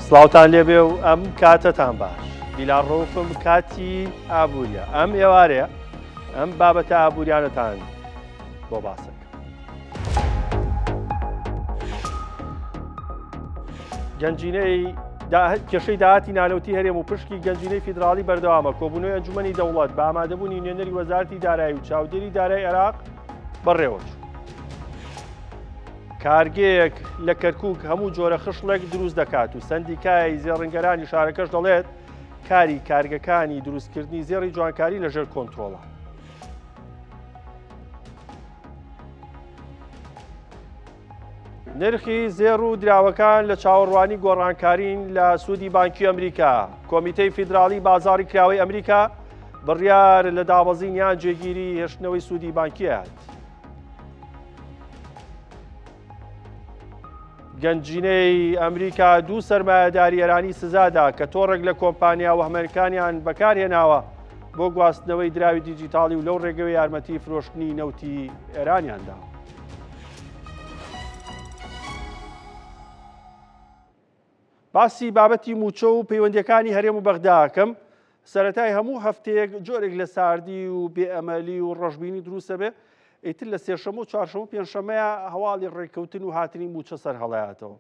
سڵاوتان لێبێ و ئەم کاتەتان باش دیلان ڕەوفم کاتی ئابووریە ئەم ئێوارەیە ئەم بابەتە ئابووریانەتان بۆ باسەکە گەنجینەی کێشەی داهاتی نانەوتی هەرێم و پشکی گەنجینەی فیدراڵی بەردەوامە کۆبوونەوەی ئەنجومەنی دەوڵەت بە ئامادەبوونی نوێنەری وەزارەتی دارایی و چاودێری دارای عێراق بەڕێوەچوو. کارگەیەک لە کەرکک هەموو جۆرە خشڵێک دروست دەکات و سەندیکای زێڕنگەرانی شارەکەش دەڵێت کاری کارگەکانی دروستکردنی زێڕی جوانکاری لەژێر کۆنترۆڵە. نرخی زێڕ و دراوەکان لە چاوەڕوانی گۆڕانکارین لە سوودی بانکی ئەمریکا. کۆمیتەی فیدراڵی بازاڕی کراوەی ئەمریکا بڕیار لە دابەزین یان جێگیری هێشتنەوەی سوودی بانکی هات. گەنجینەی ئەمریکا دوو سەرمایەداری ئێرانی سزادا کە تۆڕێک لە کۆمپانیا وەهمەکانیان بەکارهێناوە بۆ گواستنەوەی دراوی دیجیتاڵی و لەو ڕێگەوە یارمەتی فرۆشتنی نەوتی ئێرانیان داوە. باسی بابەتی مووچە و پەیوەندیەکانی هەرێم و بەغداکەم سەتای هەموو هەفتەیەک جۆرێک لە ساردی و بێئەمەلی و ڕەشببینی دروستە بێ ئیتر لە سێشەم و چوارشەم و پێنجشەمەیە هەواڵی ڕێککەوتن و هاتنی مووچە سەر هەڵاتەوە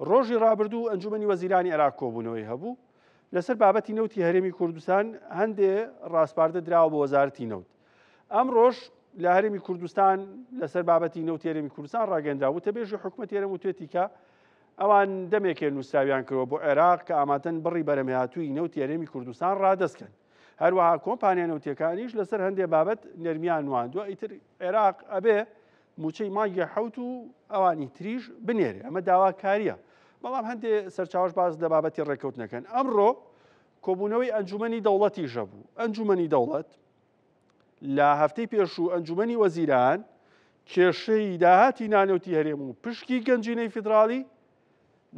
ڕۆژی ڕابردوو ئەنجومەنی وەزیرانی عێراق کۆبوونەوەی هەبوو لەسەر بابەتی نەوتی هەرێمی کوردستان هەندێ ڕاسپاردە دراوە بۆ وەزارەتی نەوت ئەمڕۆش لە هەرێمی کوردستان لەسەر بابەتی نەوتی هەرێمی کوردستان ڕاگەندرا وتەبێژی حکوومەت هەرێم وتێتی کە ئەوان دەمێکێ نووسراویان کردوە بۆ عێراق کە ئامادەن بڕی بەرەمهاتووی نەوتی هەرێمی کوردستان ڕادەستکەن هەروەها کۆمپانیا نەوتیەکانیش لەسەر هەندێ بابەت نەرمیان نواندووە ئیتر عێراق ئەبێ موچەی مانگی حەوت و ئەوانی تریش بنێرێ ئەمە داواکاریە بەڵام هەندێ سەرچاوەش باس لە بابەتی ڕێککەوتنەکەن ئەمڕۆ کۆبوونەوەی ئەنجومەنی دەوڵەتی ژەبوو ئەنجومەنی دەوڵەت لە هەفتەی پێشوو ئەنجومەنی وەزیران کێشەی داهاتی نانەوتی هەرێم و پشکی گەنجینەی فیدراڵی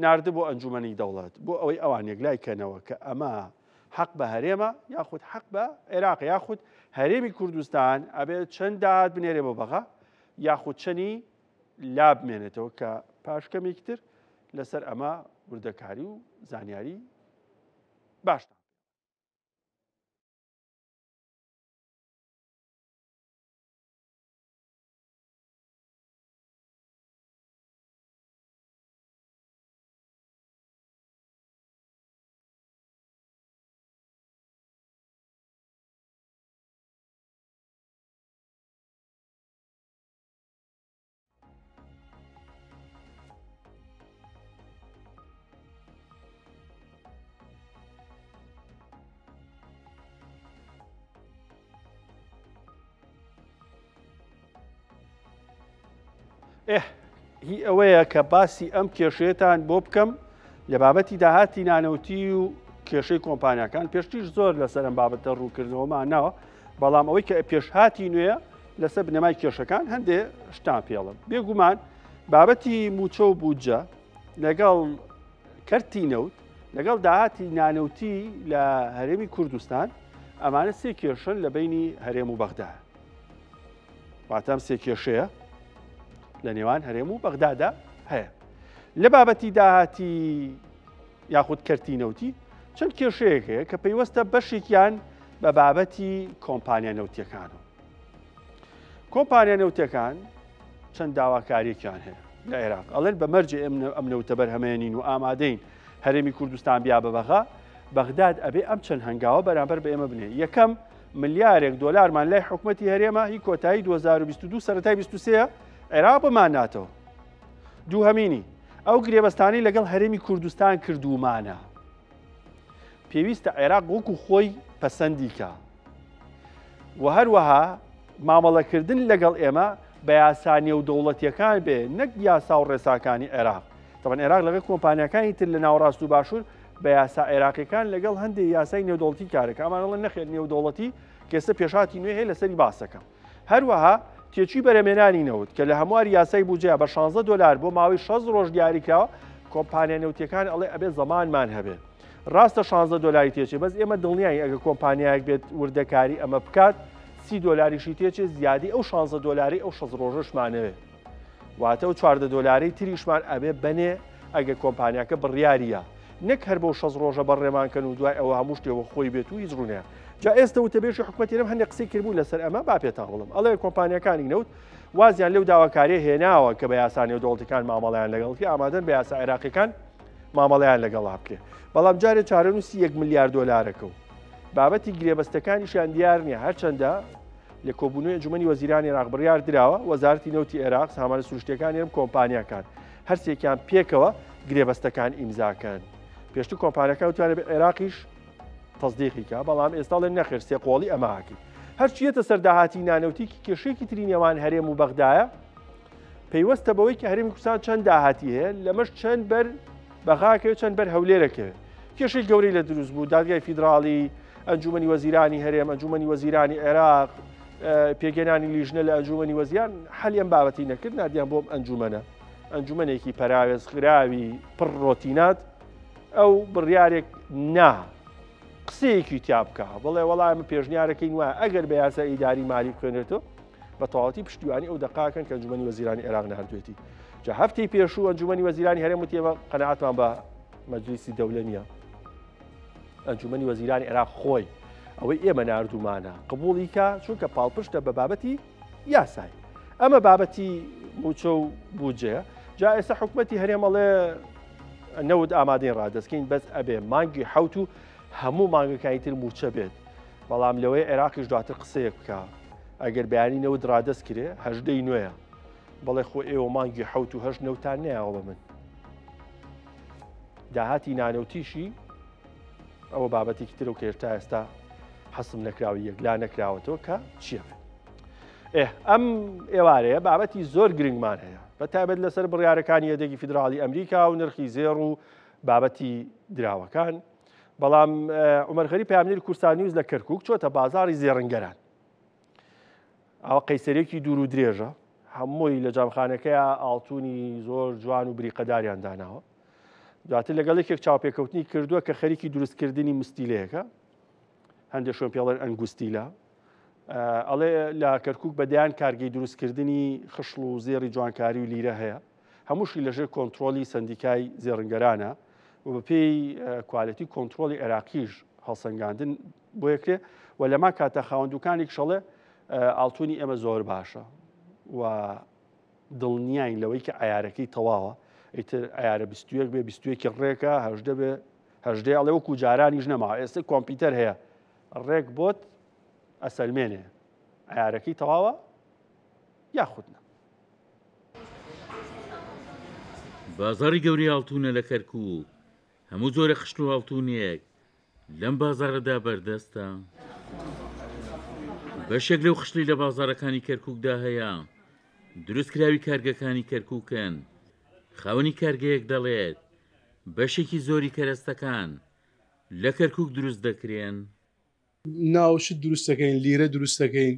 ناردبوو ئەنجومەنی دەوڵەت بۆ ئەوەی ئەوان یەکلای کەنەوە کە ئەمە حەق بە هەرێمە یاخود حەق بە عێراق یاخود هەرێمی کوردستان ئەبێت چەند داهات بنێرێ بۆ بەغا یاخود چەنی لا بمێنێتەوە کە پاش کەمێکی تر لەسەر ئەمە وردەکاری و زانیاری باشتان. ئه هی ئەوەیە کە باسی ئەم کێشەیەتان بۆ بکەم لە بابەتی داهاتی نانەوتی و کێشەی کۆمپانیاکان پێشتیش زۆر لەسەر ئەم بابەتە ڕوونکردنەوەمان ناوە بەڵام ئەوەی کە پێشهاتی نوێیە لەسەر بنەمای کێشەکان هەندێ شتان پێڵم بێگومان بابەتی موچە و بودجە لەگەڵ کەرتی نەوت لەگەڵ داهاتی نانەوتی لە هەرێمی کوردستان ئەمانە سێ کێشن لە بینی هەرێم و بەغدا واتە ئەم سێ کێشەیە لە نێوان هەرێم و بەغدادا هەیە لە بابەتی داهاتی یاخود کەرتی نەوتی چەند کێشەیەک هەیە کە پەیوەستە بەشێکیان بە بابەتی کۆمپانیا نەوتیەکانەوە کۆمپانیا نەوتەکان چەند داواکاریەکیان هەیە لە عێراق ئەڵێن بە مەرجێ ئەم نەوتە بەرهەمێنین و ئامادەین هەرێمی کوردستان بیا بە بەغا بەغداد ئەبێ ئەم چەند هەنگاوە بەرامبەر بە ئێمە بنێ یەکەم ملیارێک دۆلارمان لای حکومەتی هەرێمە هی کۆتایی 2022 سەرەتای 23 عێراق بماناتەوە دووهەمینی ئەو گرێبەستانەی لەگەڵ هەرێمی کوردستان کردوومانە پێویستە عێراق وەکو خۆی پەسەندی کا و هەروەها مامەڵەکردن لەگەڵ ئێمە بە یاسا نێودەوڵەتیەکان بێ نەک یاسا و ڕێساکانی عێراق تەبەن عێراق لەگەڵ کۆمپانیاکانی تر لە ناوەڕاست و باشوور بە یاسا عێراقیەکان لەگەڵ هەندێک یاسای نێودەوڵەتی کارەکە ئەمانەڵە نەخێر نێودەوڵەتی کێسە پێشاتی نوێ هەیە لەسەری باسەکەم هەروەها تێچووی بەرهەمهێنانی نەوت کە لە هەمواری یاسای بودجەیە بە 16 دۆلار بۆ ماوەی 60 ڕۆژ دیاریکراوە، کۆمپانیا نەوتیەکان ئەڵێ ئەبێ زەمانمان هەبێت. ڕاستە 16 دۆلاری تێچێ بەس ئێمە دڵنیاین ئەگە کۆمپانیایەک بێت وردەکاری ئەمە بکات سی دۆلاریشی تێچێ زیادی ئەو 16 دۆلاری ئەو 60 ڕۆژەشمانەوێت. واتە ئەو 14 دۆلاری تریشمان ئەبێ بەنێ ئەگە کۆمپانیاکە بڕیاریە. نەک هەر بۆ 6 ڕۆژە بەڕێمان کەن و دوای ئەوە هەموو شتێ وەک خۆی بێت و هیچ ڕوونەیە. جا ئێستە وتەبێژی حکومەتی هەرێم هەندێک قسەی کردبوو لەسەر ئەمە با پێتان بڵێم ئەڵێ کۆمپانیاکانی نەوت وازیان لەو داواکاریە هێناوە کە بە یاسا نێودەوڵەتیەکان مامەڵەیان لەگەڵ بکرێ ئامادەن بە یاسا عێراقیەکان مامەڵەیان لەگەڵا بکرێ بەڵام جارێ چارەنووسی یەک ملیار دۆلارەکە و بابەتی گرێبەستەکانیشیان دیار نییە هەرچەندە لە کۆبوونەوەی ئەنجومەنی وەزیرانی عێراق بڕیار دراوە وەزارەتی نەوتی عێراق سامانە سروشتیەکانی هەرێم کۆمپانیاکان هەرسێکیان پێکەوە گرێبەستەکان ئیمزاکەن پێشتر کۆمپانیاکان وتوانە بە عێراقیش تەسدیقی کا بەڵام ئێستا ئەڵێن نەخێر سێقۆڵی ئەمە ئەکەین هەرچیەتە سەر داهاتی نانەوتی کێشەیەکی تری نێوان هەرێم و بەغدایە پەیوەستە بەوەی کە هەرێمی کوردستان چەند داهاتی هەیە لەمەش چەند بەر بەغاکەوێت چەند بەر هەولێرەکەوێت کێشەی گەورەی لە دروست بوو دادگای فیدراڵی ئەنجومەنی وەزیرانی هەرێم ئەنجومەنی وەزیرانی عێراق پێگەنانی لیژنە لە ئەنجومەنی وەزیان حەلی ئەم بابەتی نەکرد نادیان بۆم ئەنجومەنە ئەنجومەنێکی پەراوێزخراوی پڕ ڕۆتینات ئەو بڕیارێک نا قسەیەکی تیا بکە بڵێ وەڵا ئەمە پێشنیارەکەین وایە ئەگەر بە یاسا ئیداری مالی بخوێنرێتەوە بە تەواوەتی پشتیوانی ئەو دەقاکەن کە ئەنجومەنی وەزیرانی عێراق ناردوێتی جا هەفتەی پێشوو ئەنجومەنی وەزیرانی هەرێم وتی ئێمە قەناعەتمان بە مەجلیسی دەولە نییە ئەنجومەنی وەزیرانی عێراق خۆی ئەوەی ئێمە ناردومانە قبوڵی کە چونکە پاڵپشتە بە بابەتی یاسایی ئەمە بابەتی موچە و بودجەیە جا ئێستا حکومەتی هەرێم ئەڵێ نەوت ئامادەی ڕادەستکەین بەس ئەبێ مانگی حوت و هەموو مانگەکانی تر موچە بێت بەڵام لەوەی عێراقیش دواتر قسەیەک بکە ئەگەر بەیانی نەوت ڕادەست کرێ هەژدەی نوێیە بەڵێ خۆ ئێوە مانگی حوت و هەشت نەوتان نەیاوە بە من داهاتی نانەوتیشی ئەوە بابەتێکی ترە و کە هێشتا ئێستا حەسم نەکراوە یەکلا نەکراوەتەوە کە چییە بێت. ئێ ئەم ئێوارەیە بابەتی زۆر گرنگمان هەیە بە تایبەت لەسەر بڕیارەکانی یەدەگی فیدراڵی ئەمریکا و نرخی زێڕ و بابەتی دراوەکان بەڵام عمر غەری پامنیر کوردستان نیوز لە کەرکک چۆتە بازاری زێڕنگەران ئەوە قەیسەرێکی دوور و درێژە هەمووی لە جامخانەکەیا ئاڵتونی زۆر جوان و بریقەداریان داناوە دواتر لەگەڵ یەکێک چاوپێکەوتنی کردووە کە خەریکی دروستکردنی مستیلەیەکە هەندێک شوێن پێڵێن ئەنگوستیلە ئەڵێ لە کەرکک بە دەیان کارگەی دروستکردنی خشڵ و زێڕی جوانکاری و لیرە هەیە هەمووشی لەژێر کۆنتترۆلی سندیکای زێڕنگەرانە و بەپێی کوالەتی کۆنتترۆلی عێراقیش هەڵسەنگاندن بۆ یەکرێ و لەما کاتە خاوەن دوکانێک شەڵێ ئاڵتونی ئێمە زۆر باشە و دڵنیاین لەوەی کە عیارەکەی تەواوە ئیتر عیارە 21 بێ 21 ڕێکە هەژدە بێ هەژدە ئەڵێ وەکو جارانیش نەما ئێستا کۆمپیوتەر هەیە ڕێک بۆت ئەسەلمێنێ عیارەکەی تەواوە یاخود نا. بازاڕی گەورەی ئاڵتونە لە کەرکوک هەموو جۆرە خشت و ئاڵتونێک لەم بازاڕەدا بەردەستە. بەشێک لەو خشتەی لە بازاڕەکانی کەرکوکدا هەیە دروستکراوی کارگەکانی کەرکوکن، خاوەنی کارگەیەک دەڵێت، بەشێکی زۆری کەرەستەکان لە کەرکوک دروست دەکرێن. ناو شت دروست دەکەین لیرە دروست دەکەین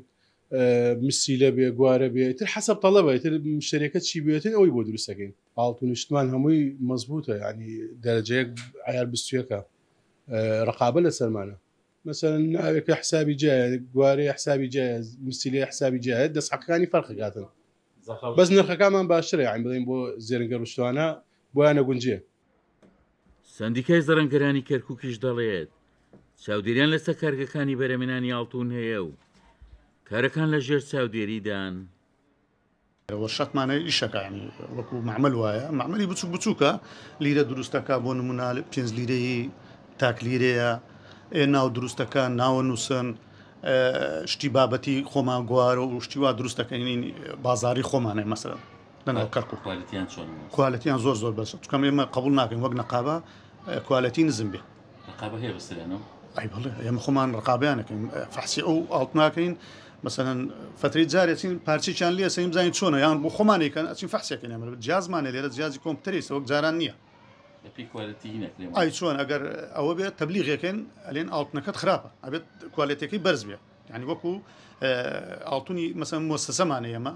مسیلە بێ گوارە بێ ئیتر حەسەب تەڵەبە ئیتر مشتەریەکە چی بێتن ئەوەی بۆ دروست دەکەین ئاڵتون شتمان هەمووی مەزبوتە یعنی دەرەجەیەک عیار بیستویەکە ڕقابە لەسەرمانە مەسەلەن ناوێکە حسابی جایە گوارەیە حسابی جایە مسیلەیە حسابی جایە دەست حەقەکانی فەرقەکاتن بەس نرخەکانمان باشترە یعنی بڵێین بۆ زێرنگەر و شتوانە بۆیان نەگونجێ. سەندیکای زەڕەنگەرانی کەرکوکیش دەڵێت، چاودێریان لەسەر کارگەکانی بەرهەمێنانی ئاڵتون هەیە و کارەکان لە ژێر چاودێریدان. وەرشەتمان هەیە ئیشەکە ینی وەکو مەعمەل وایە مەعمەلی بچوک بچووکە لیرە دروستەکە بۆ نمونە پێنج لیرەیی تاک لیرەیە ئێ ناو دروستەکە ناوە نووسن شتی بابەتی خۆمان گوارە و شتی وا دروست دەکەین بازاری خۆمانە مەسەلەن لەناو کەرکوک کوالتیان چۆن کوالتیان زۆر زۆر بەرزە چونکە ئێمە قبول ناکەین وەک نەقابە کوالەتی نزم بێ ڕقابە هەیە بەسەریانەوە ئەی بەڵێ ئێمە خۆمان ڕقابیان نەکەین فەحسی ئەو ئاڵت ناکەین مەسەلەن فترەی جارێ چین پارچێکیان لێ سەیم بزانین چۆنە یان بۆ خۆمانێکەن ئەچین فەحسێکەکەین ئێمە جیازمانە لێرە جیازی کۆمپیوتەری وەک جاران نییە بەپێی کوالێتی نەکرێ ئای چۆن ئەگەر ئەوە بێت تەبلیغێکن ئەلێن ئاڵتنەکەت خراپە ئەبێت کوالێتەکەی بەرز بێ یعنی وەکو ئاڵتونی مەسەن مۆسەسەمانە ئێمە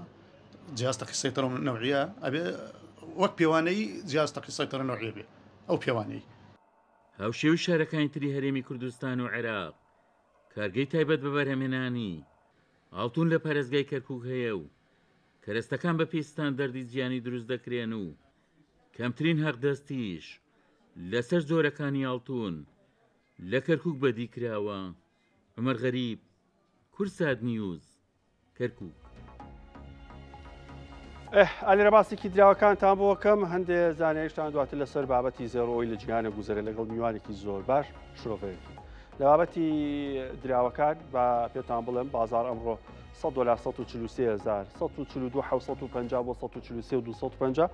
جیاز تەقی سەیتەرە نەوعیە ئەبێ وەک پێوانەی جیاز تەقی سەیتەرە نەوعیە بێ ئەو پێوانەی. هاوشێوەی شارەکانی تری هەرێمی کوردستان و عێراق، کارگەی تایبەت بە بەرهەمهێنانی ئاڵتون لە پارێزگای کەرکوک هەیە و کەرەستەکان بەپێی ستاندەردی جیهانی دروست دەکرێن و کەمترین هەقدەستیش. لەسەر جۆرەکانی ئاڵتون لە کەرکوک بەدی کراوە، عومەر غەریب، کوردسات نیوز، کەرکوک. ئالێرە باسێکی دراوەکانتان بۆ کەم هەندێ زانیاریشتان دواتر لەسەر بابەتی زێڕۆی لە جیهانە گوزەرە لەگەڵ میوانێکی زۆر باش شرۆڤەیەکی لە بابەتی دراوەکان با پێتان بڵێم بازار ئەمڕۆ 100 دلار 143 142 750 بۆ 143 250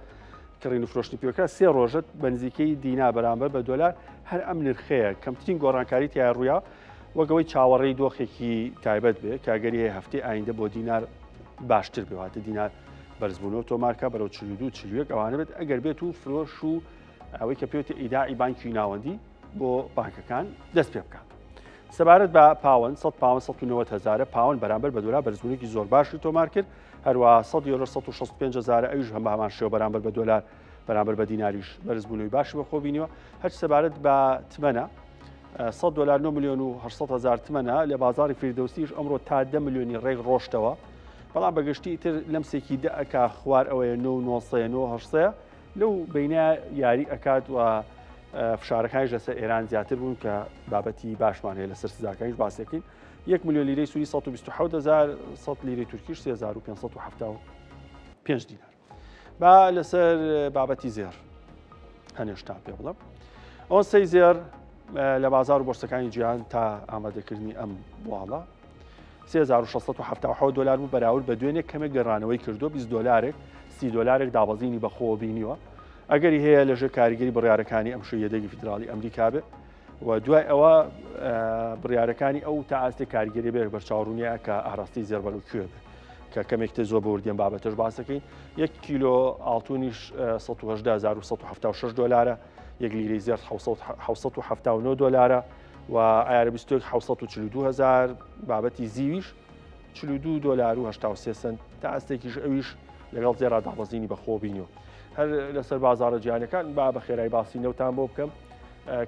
کڕین و فرۆشتنی پێکرا سێ ڕۆژت بە نزیکەی دینا بەرامبەر بە دۆلار هەر ئەم نرخەیە کەمترین گۆڕانکاری تیا ڕوویا وەک ئەوەی چاوەڕێی دۆخێکی تایبەت بێ کە ئەگەری هەیە هەفتەی ئایندە بۆ دینار باشتر بێ واتە دینار بەرزبوونەوە تۆمارکە بەرەو 42 41 ئەوانە بێت ئەگەر بێت و فرۆش و ئەوەی کە پێوتە ئیداعی بانکی ناوەندی بۆ بانکەکان دەست پێ بکات. سەبارەت بە پاوەن 100 پاوەن 190 هزارە پاوەن بەرامبەر بە دۆلار بەرزبوونێکی زۆر باشی تۆمار کرد هەروە 100 یۆرۆ 165 هزارە ئەویش هەم بە هەمان شێوە بەرامبەر بە دۆلار بەرامبەر بە دیناریش بەرزبوونەوەی باشی بەخۆ بینیوە هەر سەبارەت بە تمەنە 100 دۆلار 9 ملیۆن و 800 هزار تمەنە لە بازاری فیردەوسیش ئەمڕۆ تا 10 ملیۆنی ڕێک ڕۆشتەوە بەڵام بەگشتی تر لەم سێکی دە ئەک خوار ئەوەیە 9 900 9 لەو بینە یاری ئەکات و فشارەکانیش لەسەر ئێران زیاتر بوون کە بابەتی باشمان هەیە لەسەر سزاکانیش باسێکین 1 ملیۆن لیرەی سووری 127 هزار 100 لیرەی تورکیش 3575 دینار با لەسەر بابەتی زێڕ هەنێشتا پێ بڵم ئۆنسەی زێڕ لە بازار و بۆرسەکانی جیهان تا ئامادەکردنی ئەم واڵە 3677 دلار بوو بەراورد بە دوێنێ کەمێک گەڕانەوەی کردو 20 دلارێک 30 دلارێک دابەزینی بەخۆوە بینیوە ئەگەری هەیە لەژێر کاریگەری بڕیارەکانی ئەم شوێ یەدەگی فیدراڵی ئەمریکا بێ و دوای ئەوە بڕیارەکانی ئەو تا ئاستێک کاریگەری بێت بەرچاوڕوونیە کە ئاراستی زێڕ بەرەو کوێ بێت کە کەمێک تر زۆر بەوردیم بابەتەش باسەکەین یەک کیلۆ ئاڵتونیش 1976 دلارە یەک لیرەی زێڕ 1970 دلارە و ئایارە 1942 هزار بابەتی زیویش 42 دلار و 83 سنت تا ئاستێکیش ئەویش لەگەڵ زێرا دابەزینی بەخۆ بینیوە هەر لەسەر بازارە جیانەکان با بە خێرای باسی نەوتان بۆ بکەم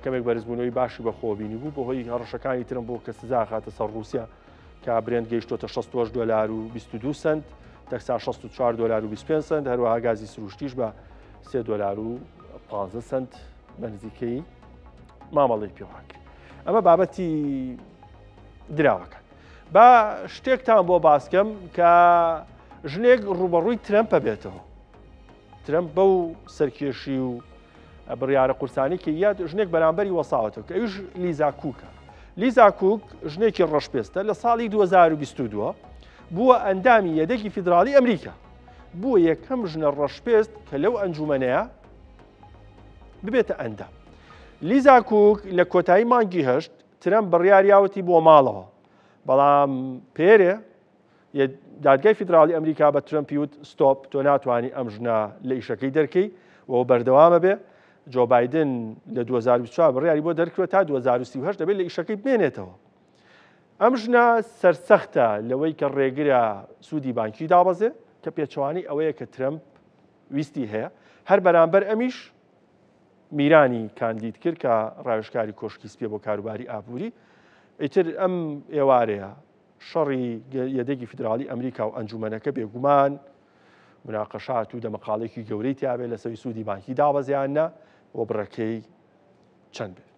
کەمێک بەرزبوونەوەی باشی بەخۆ بینی بوو بەهۆی هەڕەشەکانی ترم بۆ کە سزا خاتە سەر رووسیا کە برێنت گەیشتۆتە 68 دلار و 22 سنت تەکسا 64 دلار و 25 سنت هەروەها گازی سروشتیش بە 3 دلار و 15 سنت بە نزیکەی مامەڵەی پێوەکرد ئەمە بابەتی دراوەکان با شتێکتان بۆ باسکەم کە ژنێک ڕوبەڕووی ترەمپە بێتەوە ترەمپ بەو سەرکێشی و بڕیارە قورسانی کە یاد ژنێک بەرامبەری وەساوەتەوە کە ئەویش لیزا کوکە. لیزا کوک ژنێکی ڕەشپێستە لە ساڵی 2022 بووە ئەندامی یەدەگی فیدراڵی ئەمریکا. بووە یەکەم ژنە ڕەشپێست کە لەو ئەنجومەنەیە ببێتە ئەندام. لیزا کوک لە کۆتایی مانگی هەشت ترەمپ بڕیاریاوتی بۆ ماڵەوە بەڵام پێرێ دادگای فیدراڵی ئەمریکا بە ترەمپی وت stop تۆ ناتوانانی ئەم ژنە لە ئیشەکەی دەرکەی و بەردەوامە بێ جۆ بایدن لە 2024 بڕیاری بۆ دەرکرێت تا 2038 دەبێت لە ئیشەکەی بمێنێتەوە ئەم ژنە سەرسەختە لەوەی کە ڕێگرە سوودی بانکی دابەزێ کە پێچەوانی ئەوەیە کە ترەمپ ویستی هەیە هەر بەرامبەر ئەمیش میرانی کاندید کرد کە ڕاوێژکاری کۆشکی سپیە بۆ کاروباری ئابووری ئیتر ئەم ئێوارەیە شەڕی یەدەگی فیدراڵی ئەمریکا و ئەنجومەنەکە بێگومان مناقەشات و دەمەقاڵێکی گەورەی تیاابێ لەسەوی سوودی بانکی دابەزیان نا و بڕەکەی چەند بێت.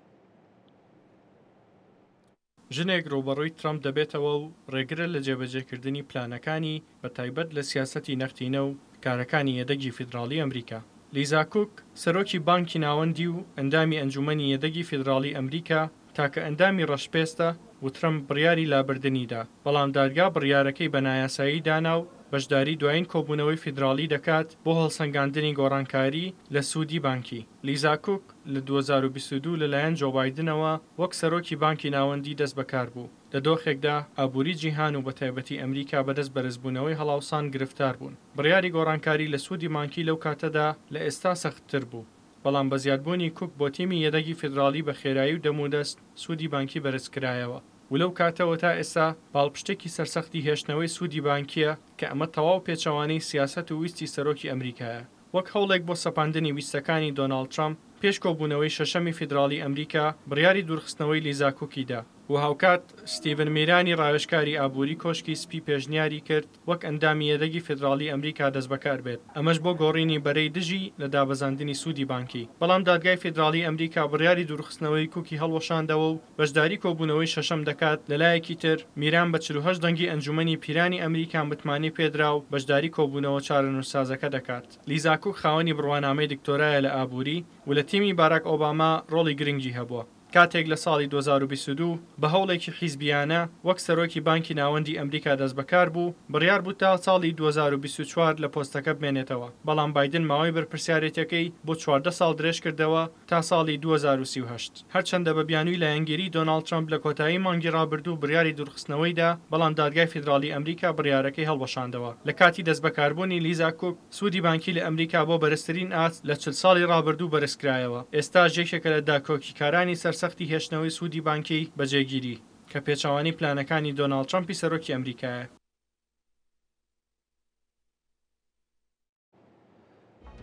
ژنێک ڕووبەڕووی ترەمپ دەبێتەوە و ڕێگرە لە جێبەجێکردنی پلانەکانی، بەتایبەت لە سیاسەتی نەختینە و کارەکانی یەدەگی فیدراڵی ئەمریکا. لیزا کوک، سەرۆکی بانکی ناوەندی و ئەندامی ئەنجوومەنی یەدەگی فیدراڵی ئەمریکا، تاکە ئەندامی ڕەشپێستە و ترەمپ بڕیاری لابردنی دا، بەڵام دادگا بڕیارەکەی بە نایاسایی دانا و بەشداری دوایین کۆبوونەوەی فیدراڵی دەکات بۆ هەڵسەنگاندنی گۆڕانکاری لە سوودی بانکی. لیزا کوک لە 2022 لەلایەن جۆ بایدنەوە وەک سەرۆکی بانکی ناوەندی دەستبەکاربوو، لە دۆخێکدا ئابووری جیهان و بەتایبەتی ئەمریکا بەدەست بەرزبوونەوەی هەڵاوسان گرفتار بوون. بڕیاری گۆڕانکاری لە سوودی بانکی لەو کاتەدا لە ئێستا سەختتر بوو. بەڵام بە زیادبوونی کوک بۆ تیمی یەدەگی فیدراڵی بە خێرایی و دەمودەست سوودی بانکی بەرزکرایەوە و لەو کاتەوە تا ئێستا پاڵپشتێکی سەرسەختی هێشتنەوەی سوودی بانکییە کە ئەمە تەواو پێچەوانەی سیاسەت و ویستی سەرۆکی ئەمریکایە وەک هەوڵێک بۆ سەپاندنی ویستەکانی دۆناڵد ترەمپ پێش کۆبوونەوەی شەشەمی فیدراڵی ئەمریکا بڕیاری دوورخستنەوەی لیزا کوکی دا. و هاوکات ستیڤن میرانی ڕاوێژکاری ئابووری کۆشکی سپی پێشنیاری کرد وەک ئەندامی یەدەگی فیدراڵی ئەمریکا دەستبەکار بێت، ئەمەش بۆ گۆڕینی بەرەی دژی لە دابەزاندنی سوودی بانکی. بەڵام دادگای فیدراڵی ئەمریکا بڕیاری دوورخستنەوەی کوکی هەڵوەشاندەوە و بەشداری کۆبوونەوەی شەشەم دەکات، لەلایەکی تر میران بە 48 دەنگی ئەنجوومەنی پیرانی ئەمریکا متمانەی پێدرا و بەشداری کۆبوونەوە چارەنووسسازەکە دەکات. لیزا کوک خاوەنی بڕوانامەی دکتۆرایە لە ئابووری و لە تیمی باراک ئۆباما ڕۆڵی گرنگی هەبووە. کاتێک لە ساڵی 2022 بە هەوڵێکی حیزبییانە وەک سەرۆکی بانکی ناوەندی ئەمریکا دەستبەکار بوو، بڕیار بوو تا ساڵی 2024 لە پۆستەکە بمێنێتەوە، بەڵام بایدن ماوەی بەرپرسیارێتیەکەی بۆ 14 ساڵ درێژکردەوە تا ساڵی 2038. هەرچەندە بە بیانووی لایەنگیریی دۆناڵد ترەمپ لە کۆتایی مانگی ڕابردوو بڕیاری دوورخستنەوەی دا، بەڵام دادگای فیدراڵی ئەمریکا بڕیارەکەی هەڵوەشاندەوە. لە کاتی دەستبەکاربوونی لیزا کوک، سوودی بانکی لە ئەمریکا بۆ بەرزترین ئاست لە 40 ساڵی ڕابردوو بەرزکرایەوە، ئێستاش یەکێکە لە داکۆکیکارانی سەرسەختی هێشتنەوەی سوودی بانکی بە جێگیری، کە پێچەوانەی پلانەکانی دۆناڵد ترەمپی سەرۆکی ئەمریکایە.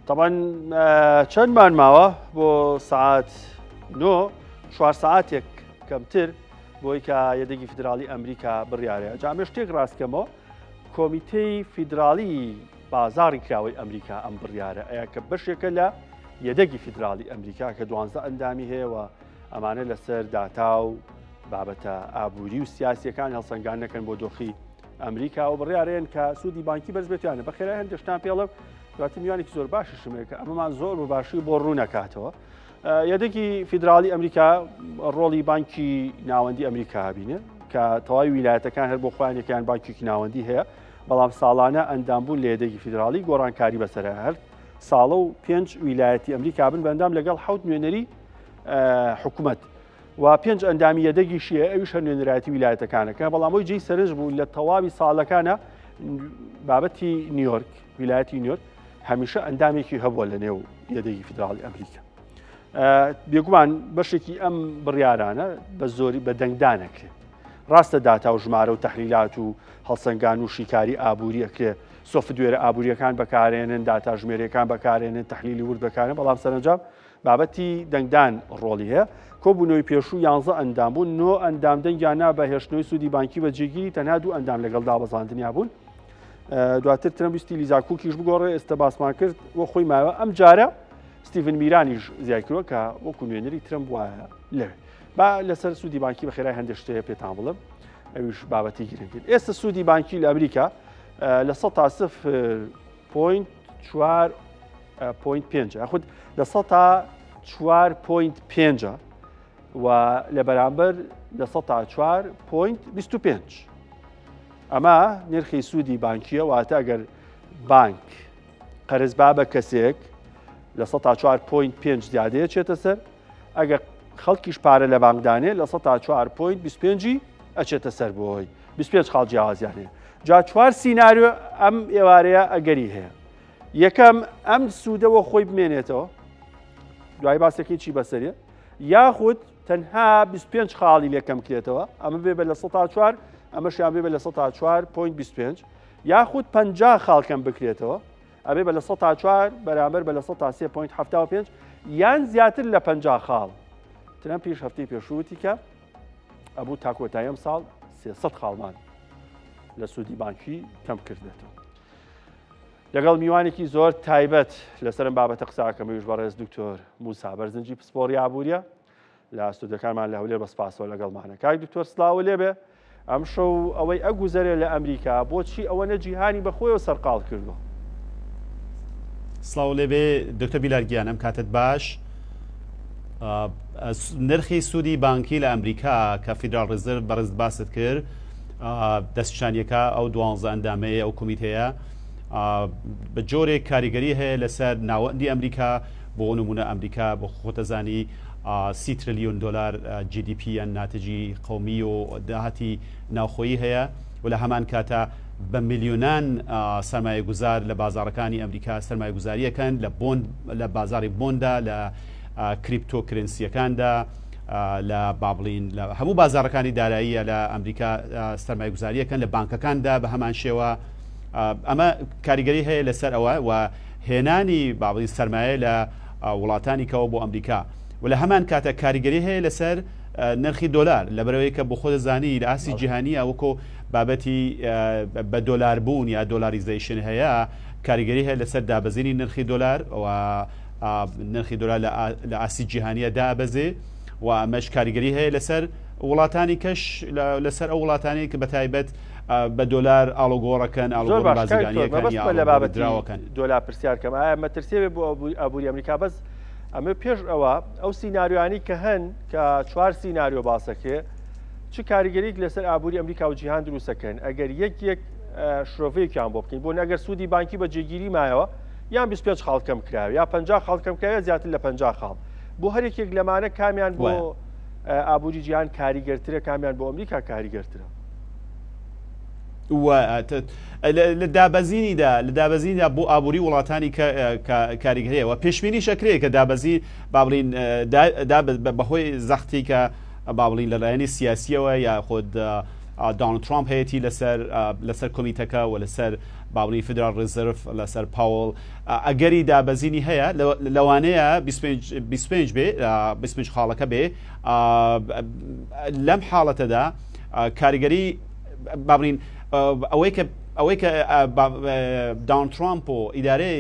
تەبعەن چەندمان ماوە بۆ سەعات نۆ چوار سەعاتێک کەمتر بۆی کە یەدەگی فیدراڵی ئەمریکا بڕیارە جامێ شتێک ڕاستکەمەوە کۆمیتەی فیدراڵی بازاڕی کراوەی ئەمریکا ئەم بڕیارە ئەیە کە بەشێکە لە یەدەگی فیدراڵی ئەمریکا کە دوانزە ئەندامی هەیە و ئەمانە لەسەر داتا و بابەتە ئابووری و سیاسیەکان هەڵسەنگان نەکەن بۆ دۆخی ئەمریکا و بڕیارێن کە سوودی بانکی بەرز بێتیانە بە خێرای هەندێک شتان پێڵم دواتر میوانێکی زۆر باشیشم هەیە کە ئەمەمان زۆر بە باشی بۆ ڕوونەکاتەوە یەدەگی فیدراڵی ئەمریکا ڕۆڵی بانکی ناوەندی ئەمریکا بینێ کە تەواوی ویلایەتەکان هەر بۆ خۆیانێکیان بانکێکی ناوەندی هەیە بەڵام ساڵانە ئەندامبوون لە یەدەگی فیدراڵی گۆڕانکاری بەسەر هەر ساڵە و پێنج ویلایەتی ئەمریکا بن بەندام لەگەڵ حەوت نوێنەری حکوومەت و پێنج ئەندامی یەدەگیشی هەیە ئەویش هەر نوێنەرایەتی ویلایەتەکانەکە بەڵام ئەوی جێی سەرنج بوو لە تەواوی ساڵەکانە بابەتی نیویۆرک ویلایەتی نیویۆرک هەمیشە ئەندامێکی هەبووە لە نێو یەدەگی فیدراڵی ئەمریکا بێگومان بەشێکی ئەم بڕیارانە بە زۆری بە دەنگدانەکرێت ڕاستە داتا و ژمارە و تەحلیلات و هەڵسەنگان و شیکاری ئابووری ئەکرێ سۆفتوێرە ئابووریەکان بەکارێنن داتا ژمێرەکان بەکارێنن تەحلیلی ورد بەکارن بەڵام سەرنجام بابەتی دەنگدان ڕۆڵی هەیە. کۆبوونەوەی پێشوو یانزە ئەندام بوون، نۆ ئەندام دەنگیان نا بە هێشتنەوەی سوودی بانکی بە جێگیری، تەنها دوو ئەندام لەگەڵ دابەزاندنیا بوون. دواتر ترەمپ ویستی لیزا کوکیش بگۆڕێ، ئێستا باسمان کرد وە خۆی ماوە. ئەم جارە ستیڤن میرانیش زیای کردووە کە وەکو نوێنەری ترەمپ وایە لەوێ. با لەسەر سوودی بانکی بە خێرای هەندێک شتێ پێتان بڵێم، ئەویش بابەتی گرنگن. ئێستا سوودی بانکی لە ئەمریکا لە 0 point چوار point پێنج یاخود 4 point پێنجە و لە بەرامبەر 4 point 25 ئەمە نرخی سوودی بانکیە واتە ئەگەر بانک قەرز با بە کەسێک 4 point پێنج زیادەیە چێتە سەر ئەگەر خەڵکیش پارە لە بانکدانێ 4 point 25 ئەچێتە سەر بۆی 25 خاڵ جیاوازیان هەیە جا چوار سیناریۆ ئەم ئێوارەیە ئەگەری هەیە یەکەم ئەم سوودەوە خۆی بمێنێتەوە دوای باسەکەی چی بەسەرێ یاخود تەنها 25 خاڵی لێکەم کرێتەوە ئەمە بێ بە لە 4 ئەمەشیان بێ بە لە 4.25 یاخود 50 خاڵکەم بکرێتەوە ئەبێ بە لە 4 بەرامبەر بە لە 3.75 یان زیاتر لە 50 خاڵ ترەمپیش هەفتەی پێشووتی کە ئەبوو تا کۆتایی ئەم ساڵ 300 خاڵمان لە سوودی بانکی کەم کردێتەوە. لەگەڵ میوانێکی زۆر تایبەت لەسەرم بابەتە قساکەم ئەویش بەڕێز دکتۆر موسا بەرزنجی پسپۆڕی ئابووریە لە ستۆدیۆکانمان لە هەولێر بە سپاسەوە لەگەڵمانە کاک دکتۆر سلااو لێبێ ئەمشەو ئەوەی ئەگوزەرێ لە ئەمریکا بۆچی ئەوەنە جیهانی بەخۆیەوە سەرقاڵ کردووە؟ سڵاو لێبێ دکتۆر بیلار گیان ئەم کاتت باش نرخی سوودی بانکی لە ئەمریکا کە Federal Reserve بەڕێز باست کرد دەستشانیەکە ئەو دوانزە ئەندامەیە ئەو کۆمیتەیە بە جۆرێک کاریگەری هەیە لەسەر ناوەندی ئەمریکا بۆ نمونە ئەمریکا بۆ خۆتەزانی سی ترلیۆن دۆلار GDP یان ناتجی قومی و داهاتی ناوخۆیی هەیە و لە هەمان کاتا بە ملیۆنان سەرمایەگوزار لە بازاڕەکانی ئەمریکا سەرمایەگوزاریەکەن لە bond لە بازاری bond دا لە cryptocurrency یەکاندا لە بابلین لە هەموو بازارەکانی داراییە لە ئەمریکا سەرمایەگوزاریەکەن لە بانکەکاندا بە هەمان شێوە ئەمە کاریگەری هەیە لەسەر ئەوە و هێنانی بابلین سرمایە لە وڵاتانی کەوە بۆ ئەمریکا و لە هەمان کاتە کاریگەری هەیە لەسەر نرخی دۆلار لەبەرەوەی کە بۆ خۆ دەزانی لە ئاستی جیهانیە وەکۆ بابەتی بە دۆلار بوون یا dollarization هەیە کاریگەری هەیە لەسەر دابەزینی نرخی دۆلار و نرخی دۆلار لە ئاستی جیهانیە دابەزێ و ئەمەش کاریگەری هەیە لەسەر وڵاتانی کەش لەسەر ئەو وڵاتانی کە بەتایبەت بە دۆلار ئاڵوگۆڕەکەن ئاڵوگۆڕ بازرگانیەکان یا لە بابەتی دراوەکەن دۆلار پرسیار کەم ئایا مەترسیە بۆ ئابووری ئەمریکا بەس ئەمە پێش ئەوە ئەو سیناریۆیانەی کە هەن کە چوار سیناریۆ باسەکرێ چ کاریگەریک لەسەر ئابووری ئەمریکا و جیهان دروستەکەن ئەگەر یەک یەک شرۆڤەیەکیان بۆ بکەین بۆ ئەگەر سوودی بانکی بە جێگیری مایەوە یان 25 خاڵ کەم کراوە یا 50 خاڵ کەم کراوە زیاتر لە 50 خاڵ بۆ هەر یەکێک لەمانە کامیان بۆ ئابووری جیهان کاریگەرترە کامیان بۆ ئەمریکا کاریگەرترە؟ لە دابەزینیدا لە دابەزیندا بۆ ئابووری وڵاتانی کاریگەریە و پێشبینیش ئەکرێ کە دابەزین با بڵین بەهۆی زەختی کە با بڵین لە لایەنی سیاسیەوە یا خود دانڵد ترامپ هەیەی لەسەر لەسەر کۆمیتەکە و لەسەر با بڵین Federal Reserve لەسەر پاوڵ ئەگەری دابەزینی هەیە لەوانەیە 25 بێ 25 خاڵەکە بێ لەم حاڵەتەدا کاریگەری با بڵین ئەوەی کە ئەوەی کە دانڵد ترامپ و ئیدارەی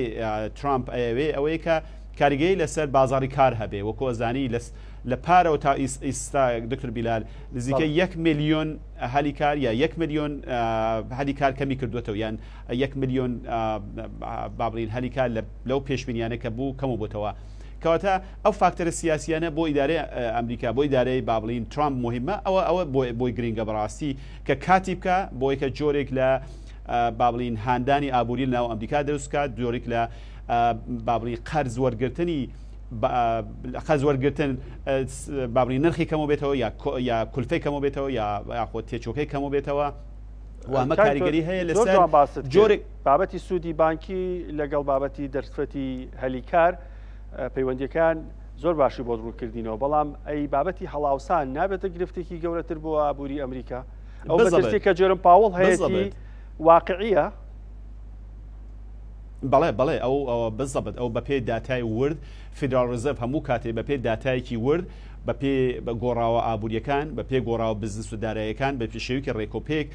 ترامپ ئەیەوێ ئەوەی کە کاریگەری لەسەر بازاری کار هەبێ وەکو ئەزانی لە پارەوە تا ئیستا دکتۆر بیلال نزیکە یەک میلیۆن هەلی کار یا یەک میلیۆن هەلی کار کەمی کردوێتەوە یان یەک میلیۆن با بڵین هەلی کار لەو پێشبینیانە کە بوو کەمە بۆتەوە. کەواتە ئەو فاکتەرە سیاسیانە بۆ ئیدارەی ئەمریکا بۆ ئیدارەی با بڵین ترامپ مهمە ئەوە ئەوە بۆی گرنگە بەڕاستی کە کاتی بکە بۆی کە جۆرێک لە با بڵین هاندانی ئابووری لە ناو ئەمریکا دروست بکات جۆرێک لە با بڵین قەرز وەرگرتنی قەرز وەرگرتن با بڵین نرخی کەمە بێتەوە یا یا کولفەی کەمە بێتەوە یا یاخۆ تێچۆکەی کەمە بێتەوە و ئەمە کاریگەری هەیە لەسەر جۆرێک بابەتی سوودی بانکی لەگەڵ بابەتی دەرفەتی هەلیکار پەیوەندیەکان زۆر باشی بۆ ڕوونکردینەوە بەڵام ئەی بابەتی هەڵاوسان نابێتە گرفتێکی گەورەتر بۆ ئابووری ئەمریکا ئەو بەزەتی کە جێرم پاوڵ هەیەی واقعیە بەڵێ بەڵێ ئەو بزەبت ئەو بەپێ داتای ورد Federal Reserve هەموو کاتێ بەپێ داتایەکی ورد بەپێ گۆڕاوە ئابووریەکان بەپێ گۆڕاوە بزنس و دارایەکان بە پێشێویکی ڕێکۆپێک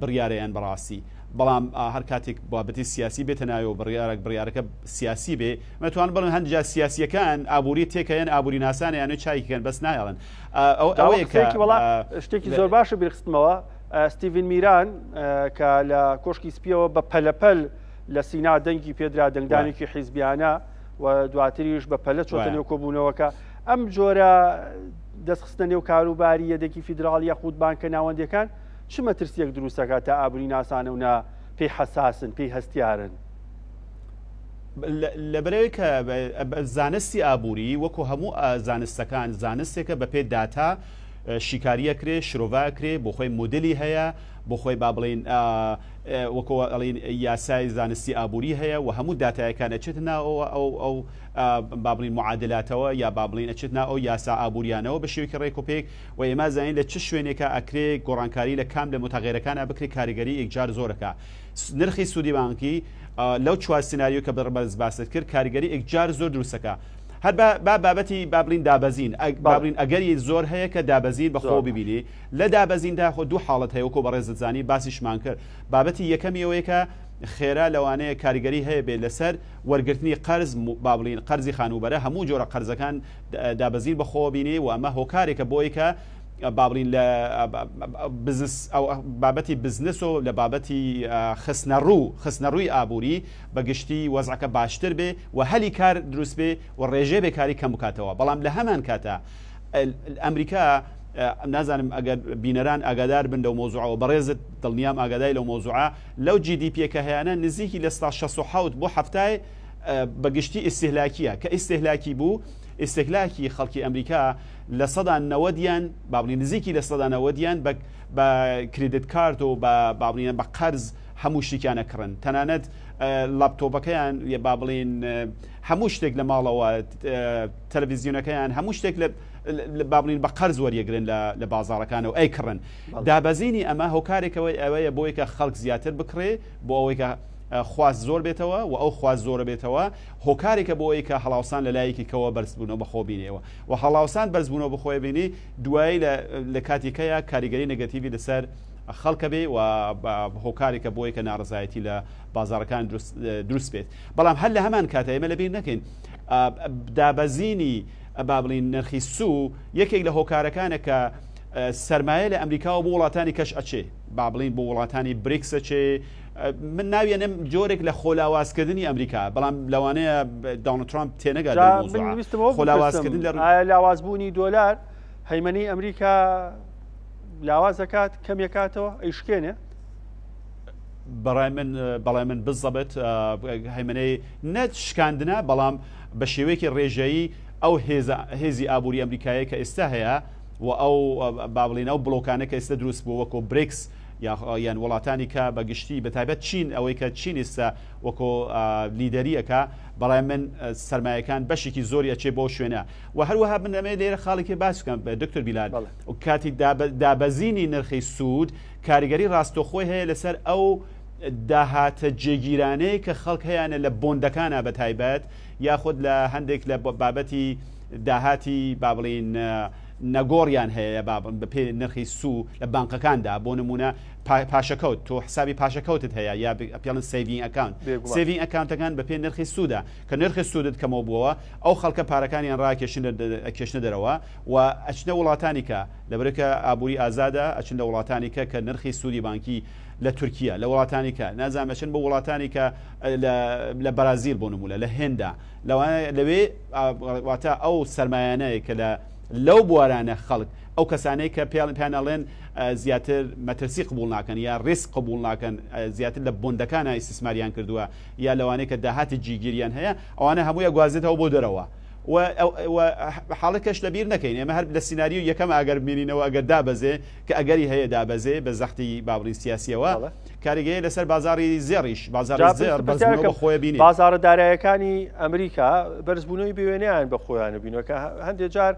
بڕیارەیان بەڕاستی بەڵام هەر کاتێک بابەتی سیاسی بێتە ناوەوە بڕیارێک بڕیارەکە سیاسی بێ مەتوان بڵێن هەندێک جار سیاسیەکان ئابووری تێکەیەن ئابووری ناسانیان و چایکەن بەس نایڵن ئەو ئەوەیە کە وڵا شتێکی زۆر باشە بیرخستمەوە ستیڤن میران کە لە کۆشکی سپیەوە بە پەلەپەل لە سینا دەنگی پێدرا دەنگدانێکی حیزبیانە و دواتریش بە پەلە چۆتە نێو کۆبوونەوەکە ئەم جۆرە دەستخستنە نێو کاروباری یەدەکی فیدراڵ یاخود بانکە ناوەندەکان چ مەترسیەک دروستەکات تا ئابووری ناسانە و نا پێی حەساسن پێی هەستیارن؟ لەبەرئەوەی کە زانستی ئابووری وەکو هەموو زانستەکان زانستێکە بەپێ داتا شیکاری ئەکرێ شرۆڤە ئەکرێ بۆ خۆی مۆدلی هەیە بۆ خۆی با بڵین وەکو ئەڵین یاسای زانستی ئابووری هەیە و هەموو داتایەکان ئەچێتە ناو ئەو ئەو با بڵین معادلاتەوە یا با بڵین ئەچێت ناو ئەو یاسا ئابووریانەوە بە شێوەیەکی ڕێک و پێک و ئێمە زانین لە چ شوێنێکا ئەکرێ گۆڕانکاری لە کام لە متغیرەکانا بکرێ کاریگەری ئێکجار زۆرەکا نرخی سوودی بانکی لەو چوار سناریۆ کە بەڕێز باست کرد کاریگەری ئێکجار زۆر دروستەکە هەر با بابەتی با بڵین دابەزین با بڵین ئەگەری زۆر هەیە کە دابەزین بە خۆ ببینی لە دابەزیندا خۆ دوو حاڵەت هەیە وەکو بەڕێزت زانی باسیشمان کرد بابەتی یەکەمی ئەوەیە کە خێرا لەوانەیە کاریگەری هەیە بێت لەسەر وەرگرتنی قەرز با بڵین قەرزی خانووبەرە هەموو جۆرە قەرزەکان دابەزین بەخۆوە بینی و ئەمە هۆکارێکە بۆی کە با بڵین لە بزنس ئەو بابەتی بزنس و لە بابەتی خستنەڕوو خستنەڕووی ئابووری بە گشتی وەزعەکە باشتر بێ و هەلی کار دروست بێ و ڕێژەی بێکاری کەم بکاتەوە بەڵام لە هەمان کاتا ئەمریکا نازانم ئەگەر بینەران ئاگادار بن لەو مۆزوعەوە بەڕێزت دڵنیام ئاگادای لەو مۆزوعە لەو GDP کە هەیانە نزیکی لە 67 بۆ هەفتای بە گشتی ئیستهلاکیە کە ئیستهلاکی بوو ئیستهلاکی خەڵکی ئەمریکا 90% یان با بڵێین نزیکی 90% یان بە بە credit card و بە با بڵێین بە قەرز هەموو شتێکیان ئەکڕن تەنانەت لاپتۆپەکەیان با بڵێین هەموو شتێک لە ماڵەوە تەلەڤیزیۆنەکەیان هەموو شتێک لە با بڵین بە قەرز وەریەگرن لە خواست زۆر بێتەوە و ئەو خواست زۆرە بێتەوە هۆکارێکە بۆ ئەوەی کە هەڵاوسان لە لایەکی کەوە بەرزبوونەوە بەخۆ بینێەوە و هەڵاوسان بەرزبوونەوە بەخۆی بینی دوایی لە کاتیکەیە کاریگەری نگەتیوی لەسەر خەڵکە بێ و هۆکارێکە بۆی کە ناڕزایەتی لە بازارەکان دروست بێت بەڵام هەر لە هەمان کاتە ئێمە لەبیر نەکەین دابەزینی با بڵین نرخی سوو یەکێک لە هۆکارەکانە کە سرمایە لە ئەمریکاوە بۆ وڵاتانی کەش ئەچێ با بڵین بۆ وڵاتانی بریکس ئەچێ من ناویەنم جۆرێک لە خۆلاوازکردنی ئەمریکا بەڵام لەوانەیە دانڵد ترامپ تێنەگات خۆلاوازکردن لە لاوازبوونی دۆلار هەیمەنەی ئەمریکا لاواز دەکات کەمێکاتەوە ئەیشکێنێ بەڕای من بەڵای من بزەبت هەیمنەی نەت شکاندنە بەڵام بە شێوەیەکی ڕێژەیی ئەو هێزی ئابووری ئەمریکایە کە ئێستا هەیە و ئەو با بڵێین ئەو بڵۆکانە کە ئێستا دروست بووە وەکۆ بریکس یان وڵاتانی کە بە گشتی بە تایبەت چین ئەوەی کە چین ئێستا وەکۆ لیدەری ئەکا بەڕای من سەرمایەکان بەشێکی زۆری ئەچێ بۆ شوێنە و هەروەها من ئەمەوێ لێرە خاڵێکی باس بکەم دکتۆر بیلال کاتی دابەزینی نرخی سوود کاریگەری ڕاستەوخۆی هەیە لەسەر ئەو داهاتە جێگیرانەی کە خەڵک هەیانە لە بۆندەکانە بە تایبەت یاخود لە هەندێک لە بابەتی داهاتی با بڵین نەگۆڕیان هەیە با بەپێ نرخی سوو لە بانقەکاندا بۆ نمونە پاشەکەوت تۆ حسابی پاشەکەوتت هەیە یا پێڵن saving account saving account ەکان بەپێ نرخی سوودە کە نرخی سوودت کەمەوە بووەوە ئەو خەڵکە پارەکانیان ڕاکێشن ئەکێشنە دەرەوە و ئەچنە وڵاتانی کە لەبەرکە ئابووری ئازادە ئەچن لە وڵاتانی کە کە نرخی سوودی بانکی لە تورکیا لە وڵاتانی کە نازانم ئەچن بۆ وڵاتانی کە لە بەرازیل بۆ نمونە لە هێندا لەوانەیە لەوێ واتە ئەو سەرمایانەیە کە لە لەو بوارانە خەڵک ئەو کەسانەی کە پێڵ پێیان ئەڵێن زیاتر مەترسی قبول ناکەن یا ریسک قبول ناکەن زیاتر لە بۆندەکانە ئیسیسماریان کردووە یا لەوانەیە کە داهاتی جیگیریان هەیە ئەوانە هەمووی گوازێتەوە بۆ دەرەوە و حاڵەکەش لەبیر نەکەین ئێمە هەر لە سیناریۆ یەکەم ئەگەر بمێنینەوە ئەگەر دابەزێ کە ئەگەری هەیە دابەزێ بە زەختی با بڵێین سیاسیەوە کاریگەری لەسەر بازاڕی زێڕیش بازاڕی زێڕ بەرزبوونەوە بە خۆیە بینی. بازاڕە دارایەکانی ئەمریکا بەرزبوونەوەی بێوێنەیان بە خۆیانە بینەوە کە هەندێک جار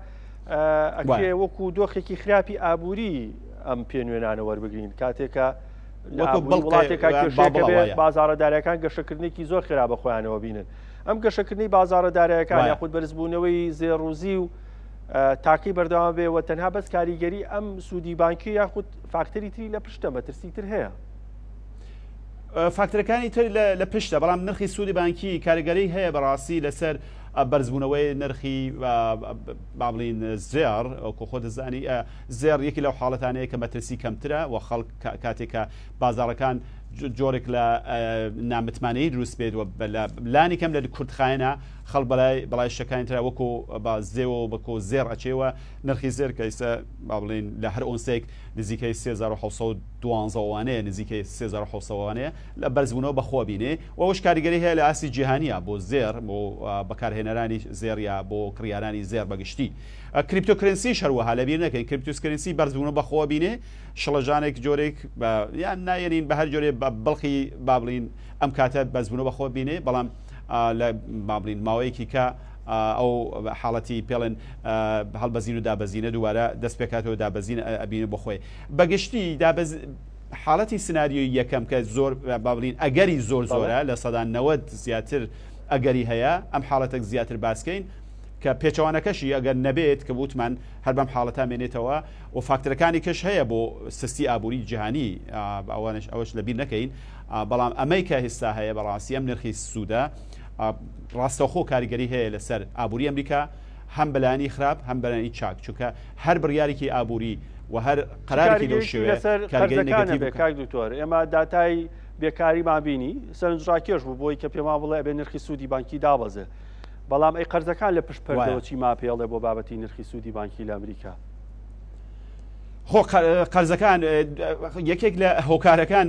ئەکرێ وەکو دۆخێکی خراپی ئابووری ئەم پێنوێنانە وەربگرین کاتێکە وڵاتێکا کێشەکە بێ بازاڕە دارایەکان گەشەکردنێکی زۆر خێرا بە خۆیانەوە بینن ئەم گەشەکردنی بازاڕە دارایەکان یاخود بەرزبوونەوەی زێڕوزی و تاکەی بەردەوام بێ و تەنها بەس کاریگەری ئەم سوودی بانکی یاخود فاکتەری تری لە پشتە مەترسی تر هەیە. فاکتەرەکانی تر لە پشتە بەڵام نرخی سوودی بانکی کاریگەری هەیە بەڕاستی لەسەر بەرزبوونەوەی نرخی با بڵین زێڕ وەکو خۆ دەزانی زێڕ یەکی لەو حاڵەتانەیە کە مەترسی کەمترە و خەڵک کاتێک کە بازاڕەکان جۆرێک لە نامتمانەی دروست بێت و لانی کەم لە کورتخایەنە خەڵک بەلای بەڵای شتەکانی ترا وەکو بە زێوە و بەکۆ زێڕ ئەچێوە نرخی زێر کە ئیستا با بڵێین لە هەر ئۆنسێک نزیکەی 3712 ئەوانەیە نزیکەی 3700 ئەوانەیە لە بەرزبوونەوە بەخۆ بینێ و ئەوش کاریگەری هەیە لە ئاستی جیهانیە بۆ زێڕ بۆ بەکارهێنەرانی زێڕ یا بۆ کڕیارانی زێڕ بەگشتی cryptocurrency ش هەروەها لەبیر نەکەین cryptocurrency بەرزبوونەوە بەخۆ بینێ شڵەژانێک جۆرێک یان نایەنین بە هەر جۆرێ بە بڵقی با بڵین ئەم کاتە بەرزبوونەوە بەخۆ بینێ بەڵام لە با بڵین ماوەیەکی کە ئەو حاڵەتی پێڵێن هەڵبەزین و دابەزینە دووبارە دەست پێکاتەوە دابەزین ئەبینە بۆ خۆی بەگشتی دابەز حاڵەتی سناریۆی یەکەم کە زۆر با بڵین ئەگەری زۆر زۆرە 90% زیاتر ئەگەری هەیە ئەم حاڵەتێک زیاتر باسکەین کە پێچەوانەکەشی ئەگەر نەبێت کە وتمان هەر بەم حاڵەتە مێنێتەوە و فاکتەرەکانی کەش هەیە بۆ سستی ئابووری جیهانی ئەوانش ئەوەش لەبیر نەکەین بەڵام ئەمەی کە هێستا هەیە بەڕاستی ئەم نرخی سوودە ڕاستەوخۆ کاریگەری هەیە لەسەر ئابووری ئەمریکا هەم بەلایەنی خراپ هەم بەلایەنی چاک چونکە هەر بڕیارێکی ئابووری و هەر قەرارێکی لەو شێوەیە کاریگەری negative بکات. کاک دکتۆر ئێمە داتای بێکاریمان بینی سەرنجڕاکێش بوو بۆی کە پێمان بڵێ ئەبێ نرخی سوودی بانکی دابەزێ بەڵام ئەی قەرزەکان لە پشت پەردەوە چی ماپێڵێ بۆ بابەتی نرخی سوودی بانکی لە ئەمریکا؟ خۆ قەرزەکان یەکێک لە هۆکارەکان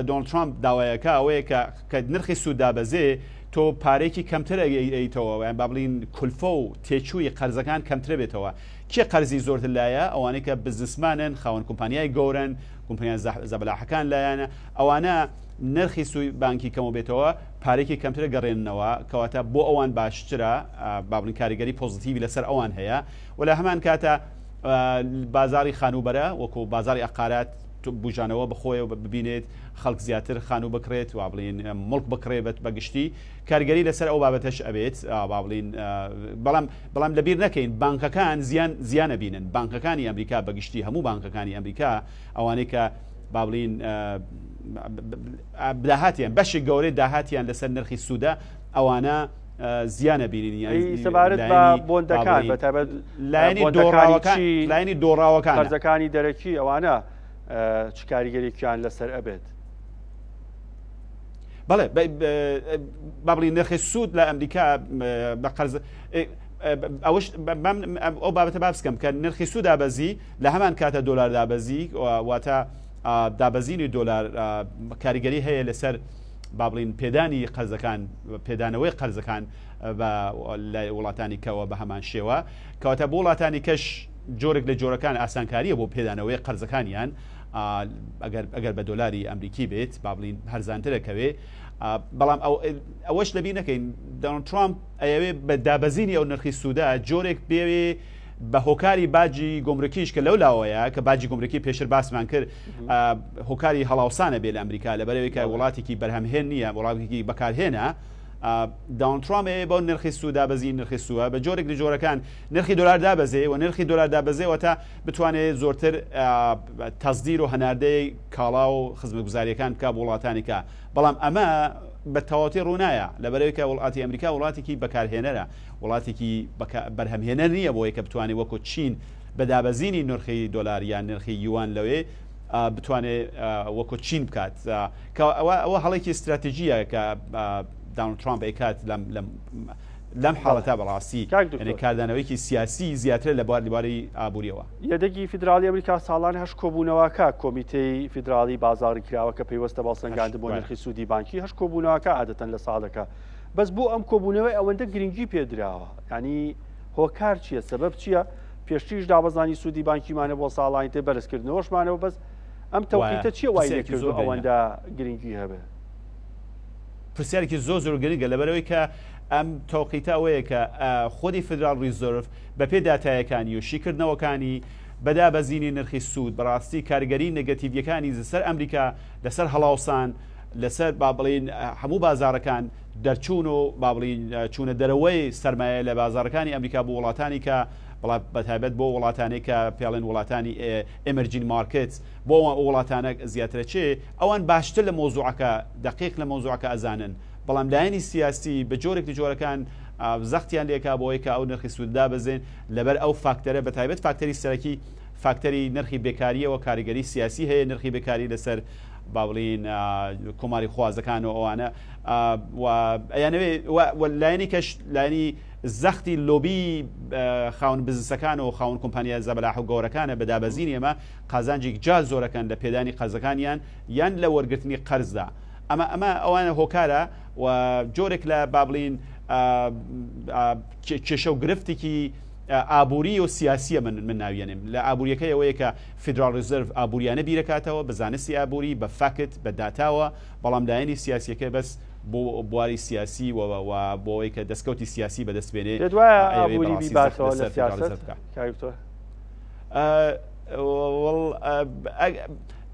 دۆناڵد ترامپ داوایەکە ئەوەیە کە کە نرخی سوود دابەزێ تۆ پارێکی کەمتر ئەیتەوە یان با بڵین کولفە و تێچووی قەرزەکان کەمترە بێتەوە کێ قەرزی زۆرتر لایە ئەوانەی کە بزنسمانن خاوەن کۆمپانیای گەورن کۆمپانیا زەبەلاحەکان لایەنە ئەوانە نرخی سوی بانکی کەمەوە بێتەوە پارێکی کەمترە گەڕێننەوە کەواتە بۆ ئەوان باشترە با بڵین کاریگەری positive ی لەسەر ئەوان هەیە و لە هەمان کاتە بازاری خانووبەرە وەکو بازاری ئەقارات بوژانەوە بەخۆیەوە ببینێت، خەڵک زیاتر خانوو بکڕێت، وا بڵێین موڵک بکڕێ بە گشتی کاریگەری لەسەر ئەو بابەتەش ئەبێت با بڵێین بەڵام بەڵام لەبیر نەکەین بانکەکان زیان زیان ئەبینن بانکەکانی ئەمریکا بە گشتی هەموو بانکەکانی ئەمریکا ئەوانەی کە با بڵێین داهاتیان بەشێک گەورەی داهاتیان لەسەر نرخی سوودە ئەوانە زیانە بینین یانی سەبارەت بە بۆندەکان بە تایبەت لایەنی دۆڕاوەکان لایەنی دۆڕاوەکان قەرزەکانی دەرەکی ئەوانە چ کاریگەریکیان لەسەر ئەبێت؟ بەڵێ با بڵین نرخی سوود لە ئەمریکا بە قەرز ئەوش ئەو بابەتە باسکەم کە نرخی سوود دابەزی لە هەمان کاتە دۆلار دابەزی واتە دابەزینی دۆلار کاریگەری هەیە لەسەر با بڵین پێدانی قەرزەکان پێدانەوەی قەرزەکان بە وڵاتانی کەوە بە هەمان شێوە کەواتە بۆ وڵاتانی کەش جۆرێک لە جۆرەکان ئاسانکاریە بۆ پێدانەوەی قەرزەکانیان ئەگەر ئەگەر بە دۆلاری ئەمریکی بێت با بڵین هەرزانترە کەوێ بەڵام ئەوەش لەبی نەکەین دۆناڵد ترامپ ئەیەوێ بە دابەزینی ئەو نرخی سوودە جۆرێک بێوێ بە هۆکاری باجی گومرکیش کە لەو لاوەیە کە باجی گومرکی پێشتر باسمان کرد هۆکاری هەڵاوسانە بێ لە ئەمریکا لەبەرەوەی کە وڵاتێکی بەرهەمهێن نییە وڵاتێکی بەکارهێنە دۆناڵد ترامپ ئەیەوێ بەو نرخی سوو دابەزین نرخی سووە بە جۆرێک لە جۆرەکان نرخی دۆلار دابەزێ و نرخی دۆلار دابەزێ واتە بتوانێت زۆرتر تەسدیر و هەناردەی کاڵا و خزمەتگوزاریەکان بکا بۆ وڵاتانی کە بەڵام ئەمە بە تەواوەتی ڕوونایە لەبەرەوەی کە وڵاتی ئەمریکا وڵاتێکی بەکارهێنەرە وڵاتێکی بەرهەمهێنەر نییە بۆی کە بتوانێت وەکو چین بە دابەزینی نرخی دۆلار یان نرخی یوان لەوێ بتوانێت وەکو چین بکات کە ئەوە ئەوە هەڵێکی استراتیژیە کە دانڵد ترامپ ئەیکات لەم لەم لەم حاڵەتە بەڕاستی یعنی کاردانەوەیکی سیاسی زیاترە لە بوار لەبارەی ئابووریەوە. یەدەگی فیدراڵی ئەمریکا ساڵانە هەشت کۆبوونەوەکە کۆمیتەی فیدراڵی بازاڕی کراوە کە پەیوەستە بە هەڵسەنگاندن بۆ نرخی سوودی بانکی هەشت کۆبوونەوەکە عادەتەن لە ساڵەکە بەس بۆ ئەم کۆبوونەوەی ئەوەندە گرنگی پێدراوە یعنی هۆکار چییە سەبەب چییە پێشتریش دابەزانی سوودی بانکیمانە بۆ ساڵانی تر بەرزکردنەوەشمانەوە بەس ئەم تەوقیتە چییە وای لێکردووە ئەوەندە گرنگی هەبێ؟ پرسیارێکی زۆر زۆر گرنگە لەبەرئەوەی کە ئەم تەوقیتە ئەوەیە کە خۆدی فیدراڵ ریزۆرڤ بەپێ داتایەکانی و شیکردنەوەکانی بە دابەزینی نرخی سوود بەڕاستی کاریگەری نێگەتیڤیەکانی لەسەر ئەمریکا لەسەر هەڵاوسان لەسەر با بڵین هەموو بازارەکان دەرچوون و با بڵین چوونە دەرەوەی سەرمایە لە بازارەکانی ئەمریکا بۆ وڵاتانی کە بەڵام بەتایبەت بۆ وڵاتانی کە پێڵێن وڵاتانی emerging market بۆ وڵاتانە زیاترە چێ ئەوان باشتر لە مەوزوعەکە دەقیق لە مەوزوعەکە ئەزانن، بەڵام لایەنی سیاسی بە جۆرێک لە جۆرەکان زەختیان لێکا بۆ ئەوەی کە ئەو نرخی سوود دابەزێن لەبەر ئەو فاکتەرە بە تایبەت فاکتەری سەرەکی فاکتەری نرخی بێکاریەوە کاریگەری سیاسی هەیە نرخی بێکاری لەسەر با بڵین کۆماری خوازەکان و ئەوانە و ئەیانەوێ و لایەنی کەش لایەنی زەختی لۆبی خاون بزنسەکان و خاون کۆمپانیا زەبەلاح و گەورەکانە بە دابەزینی ئەمە قازانجی یەکجار زۆرەکەن لە پێدانی قەرزەکانیان یان لە وەرگرتنی قەرزدا ئەمە ئەمە ئەوانە هۆکارە و جۆرێک لە با بڵین کێشە و گرفتێکی ئابووری و سیاسیە من من ناویێنم لە ئابووریەکەی ئەوەیە کە فیدرال ریزەرڤ ئابووریانە بیرەکاتەوە بە زانستی ئابووری بە فاکت بە داتاوە بەڵام لایەنی سیاسیەکە بەس بۆ بواری سیاسی و بۆ ئەوەی کە دەستکەوتی سیاسی بەدەست بێنێ پێت وایە ئابووری بیباتەوە لە سیاسەت کاک دکتۆر؟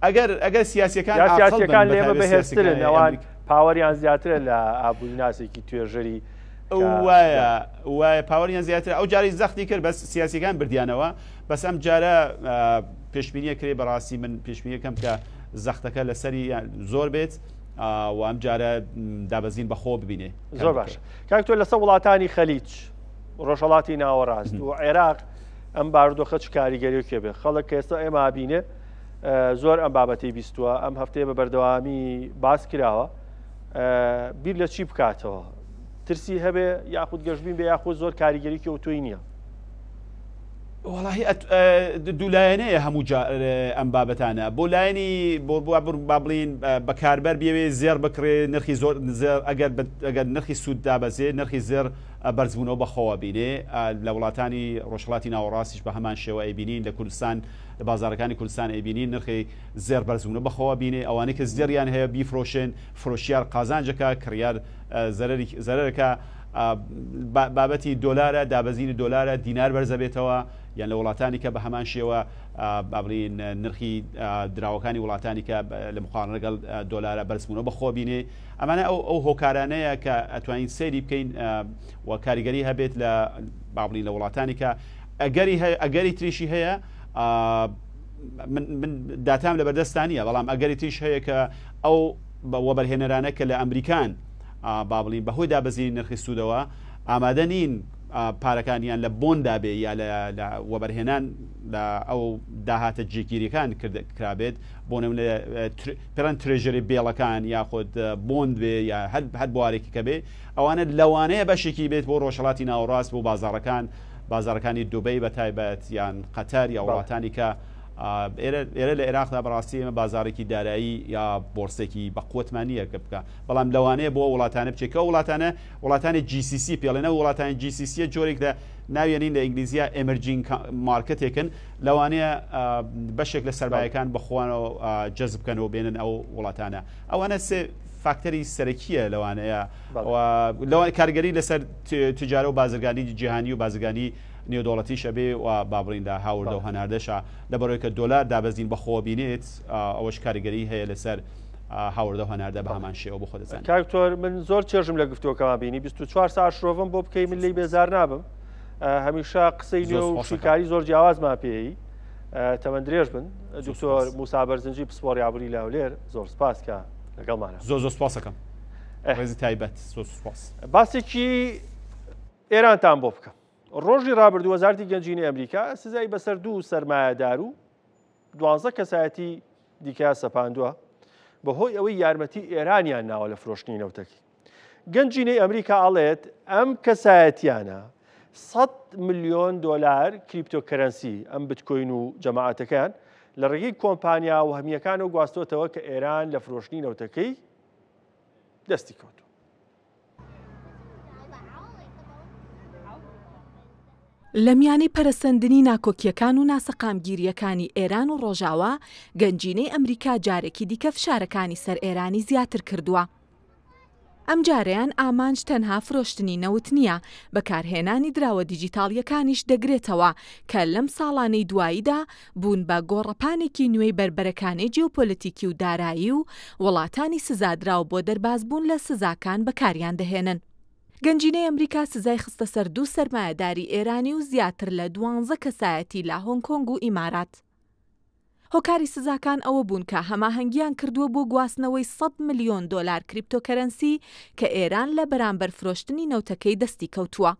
ئەگەر ئەگەر سیاسەکان سیاسەکان لێمە بەهێزترن ئەوان power یان زیاترە لە ئابووری ناسێکی توێژەری وایە وایە power یان زیاتر ئەو جاری زەختی کرد بەس سیاسەکان بردیانەوە بەس ئەم جارە پێشبینیە کرێ بەڕاستی من پێشبینیەکەم کە زەختەکە لەسەری زۆر بێت و ئەم جارە دابەزین بەخۆ ببینێ زۆر باش کاک تۆ لەسەر وڵاتانی خەلیج ڕۆژهڵاتی ناوەڕاست و عێراق ئەم بارودۆخە چ کاریگەریەکی بێ خەڵک کە ئێستا ئێمە بینێ زۆر ئەم بابەتی بیستووە ئەم هەفتەیە بە بەردەوامی باس کراوە بیر لە چی بکاتەوە ترسی هەبێ یاخود گەشتبین بێ یاخود زۆر کاریگەریکی و تۆی نییە. وەڵاهی دوولایەنەیە هەموو ئەم بابەتانە بۆ لایەنی بۆ با بڵین بەکاربەر بێوێ زێر بکڕێ نرخی زۆر زێر ئەگەر ئەگەر نرخی سوود دابەزێ نرخی زێر بەرزبوونەوە بەخۆوە بینێ، لە وڵاتانی ڕۆژهەڵاتی ناوەڕاستیش بە هەمان شێوە ئەیبینین، لە کوردستان لە بازاڕەکانی کوردستان ئەیبینین نرخی زێڕ بەرزبوونەوە بەخۆوە بینێ، ئەوانەی کە زێڕیان هەیە بیفرۆشن، فرۆشیار قازانجەکا، کڕیار زەرەری زەرەرەکا. بابەتی دۆلارە، دابەزینی دۆلارە، دینار بەرزەبێتەوە، یان لە وڵاتانی کە بە هەمان شێوە با بڵێین نرخی دراوەکانی وڵاتانی کە لە مقارنە لەگەڵ دۆلارە بەرزبوونەوە بەخۆ بینێ. ئەمانە ئەو ئەو هۆکارانەیە کە ئەتوانین سەیری بکەین و کاریگەری هەبێت لە با بڵین لە وڵاتانی کە ئەگەری هەیە ئەگەری تریشی هەیە من من داتام لە بەردەستان نییە بەڵام ئەگەری تریش هەیە کە ئەو وەبەرهێنەرانە کە لە ئەمریکان با بڵین بەهۆی دابەزینی نرخی سوودەوە ئامادە نین پارەکانیان لە بۆندا بێ یا لە وەبەرهێنان لە ئەو داهاتە جێگیریەکان کرابێت بۆ نمونە پێڵێن treasury bill ەکان یاخود bond بێ یا هەر هەر بوارێکی کە بێ ئەوانە لەوانەیە بەشێکی بێت بۆ ڕۆژهەڵاتی ناوەڕاست بۆ بازاڕەکان بازاڕەکانی دوبەی بە تایبەت یان قەتەر یا وڵاتانی کە ئێرە لە عێراقدا بەڕاستی ئێمە بازاڕێکی دارایی یا بۆرسێکی بەقوتمان نییە کە بکە بەڵام لەوانەیە بۆ وڵاتانە بچێت کە وڵاتانە وڵاتانی GCC پێڵێنە وڵاتانی GCC جۆرێک لە ناویێنین لە ئینگلیزیە emerging market ێکن لەوانەیە بەشێک لە سەرمایەکان بە خۆیانەوە جەزب بکەن و بێنن ئەو وڵاتانە. ئەوانە سێ فاکتەری سەرەکییە لەوانەیە لەوان کارگەری لەسەر تجارە و بازرگانی جیهانی و بازرگانی نێودەوڵەتیش ئەبێ و با بڵین لە هاوردە و هەناردەشە لەبەرەوەی کە دۆلار دابەزین بەخۆوە بینێت ئەوەش کاریگەری هەیە لەسەر هاوردە و هەناردە بە هەمان شێوە بۆ خۆ دەزانێت. کاک دکتۆر من زۆر چێژم لە گفتوگۆکەمان بینی 24 ساعت شرۆڤەم بۆ بکەی من لێی بێزار نابم. هەمیشە قسەی نوێ و شیکاری زۆر جیاوازمان پێی تەمەن درێژ بن دکتۆر موسا بەرزنجی پسپۆڕی ئابووری لە هەولێر زۆر سپاس کە لەگەڵمانە زۆر زۆر سپاسەکەم ڕێزی تایبەت زۆر سپاس باسێکی ئێرانتان بۆ بکەم ڕۆژی ڕابردوو وەزارتی گەنجینەی ئەمریکا سزای بەسەر دوو سەرمایەدار و دوانزە کەسایەتی دیکە سەپاندووە بەهۆی ئەوەی یارمەتی ئێرانیان ناوە لە فرۆشتنی نەوتەکەی گەنجینەی ئەمریکا ئەڵێت ئەم کەسایەتیانە 100 ملیۆن دۆلار cryptocurrency ئەم بتکۆین و جەماعەتەکەیان لە ڕێگەی کۆمپانیا وەهمیەکانەوە گواستۆتەوە کە ئێران لە فرۆشتنی نەوتەکەی دەستی کەوتووە. لە میانەی پەرەسەندنی ناکۆکییەکان و ناسەقامگیرییەکانی ئێران و ڕۆژاوا، گەنجینەی ئەمریکا جارێکی دیکە فشارەکانی سەر ئێرانی زیاتر کردووە. ئەمجارەیان ئامانج تەنها فرۆشتنی نەوت نییە، بەکارهێنانی دراوە دیجیتاڵییەکانیش دەگرێتەوە کە لەم ساڵانەی دواییدا بوون بە گۆڕەپانێکی نوێی بەربەرەکانێی جیۆپۆلەتیکی و دارایی و وڵاتانی سزادراو بۆ دەربازبوون لە سزاکان بەکاریان دەهێنن. گەنجینەی ئەمریکا سزای خستە سەر دوو سەرمایەداری ئێرانی و زیاتر لە دوانزە کەسایەتی لە هۆنگ کۆنگ و ئیمارات. هۆکاری سزاکان ئەوە بوون کە هەماهەنگیان کردووە بۆ گواستنەوەی سەد ملیۆن دۆلار cryptocurrency کە ئێران لە بەرامبەر فرۆشتنی نەوتەکەی دەستی کەوتووە.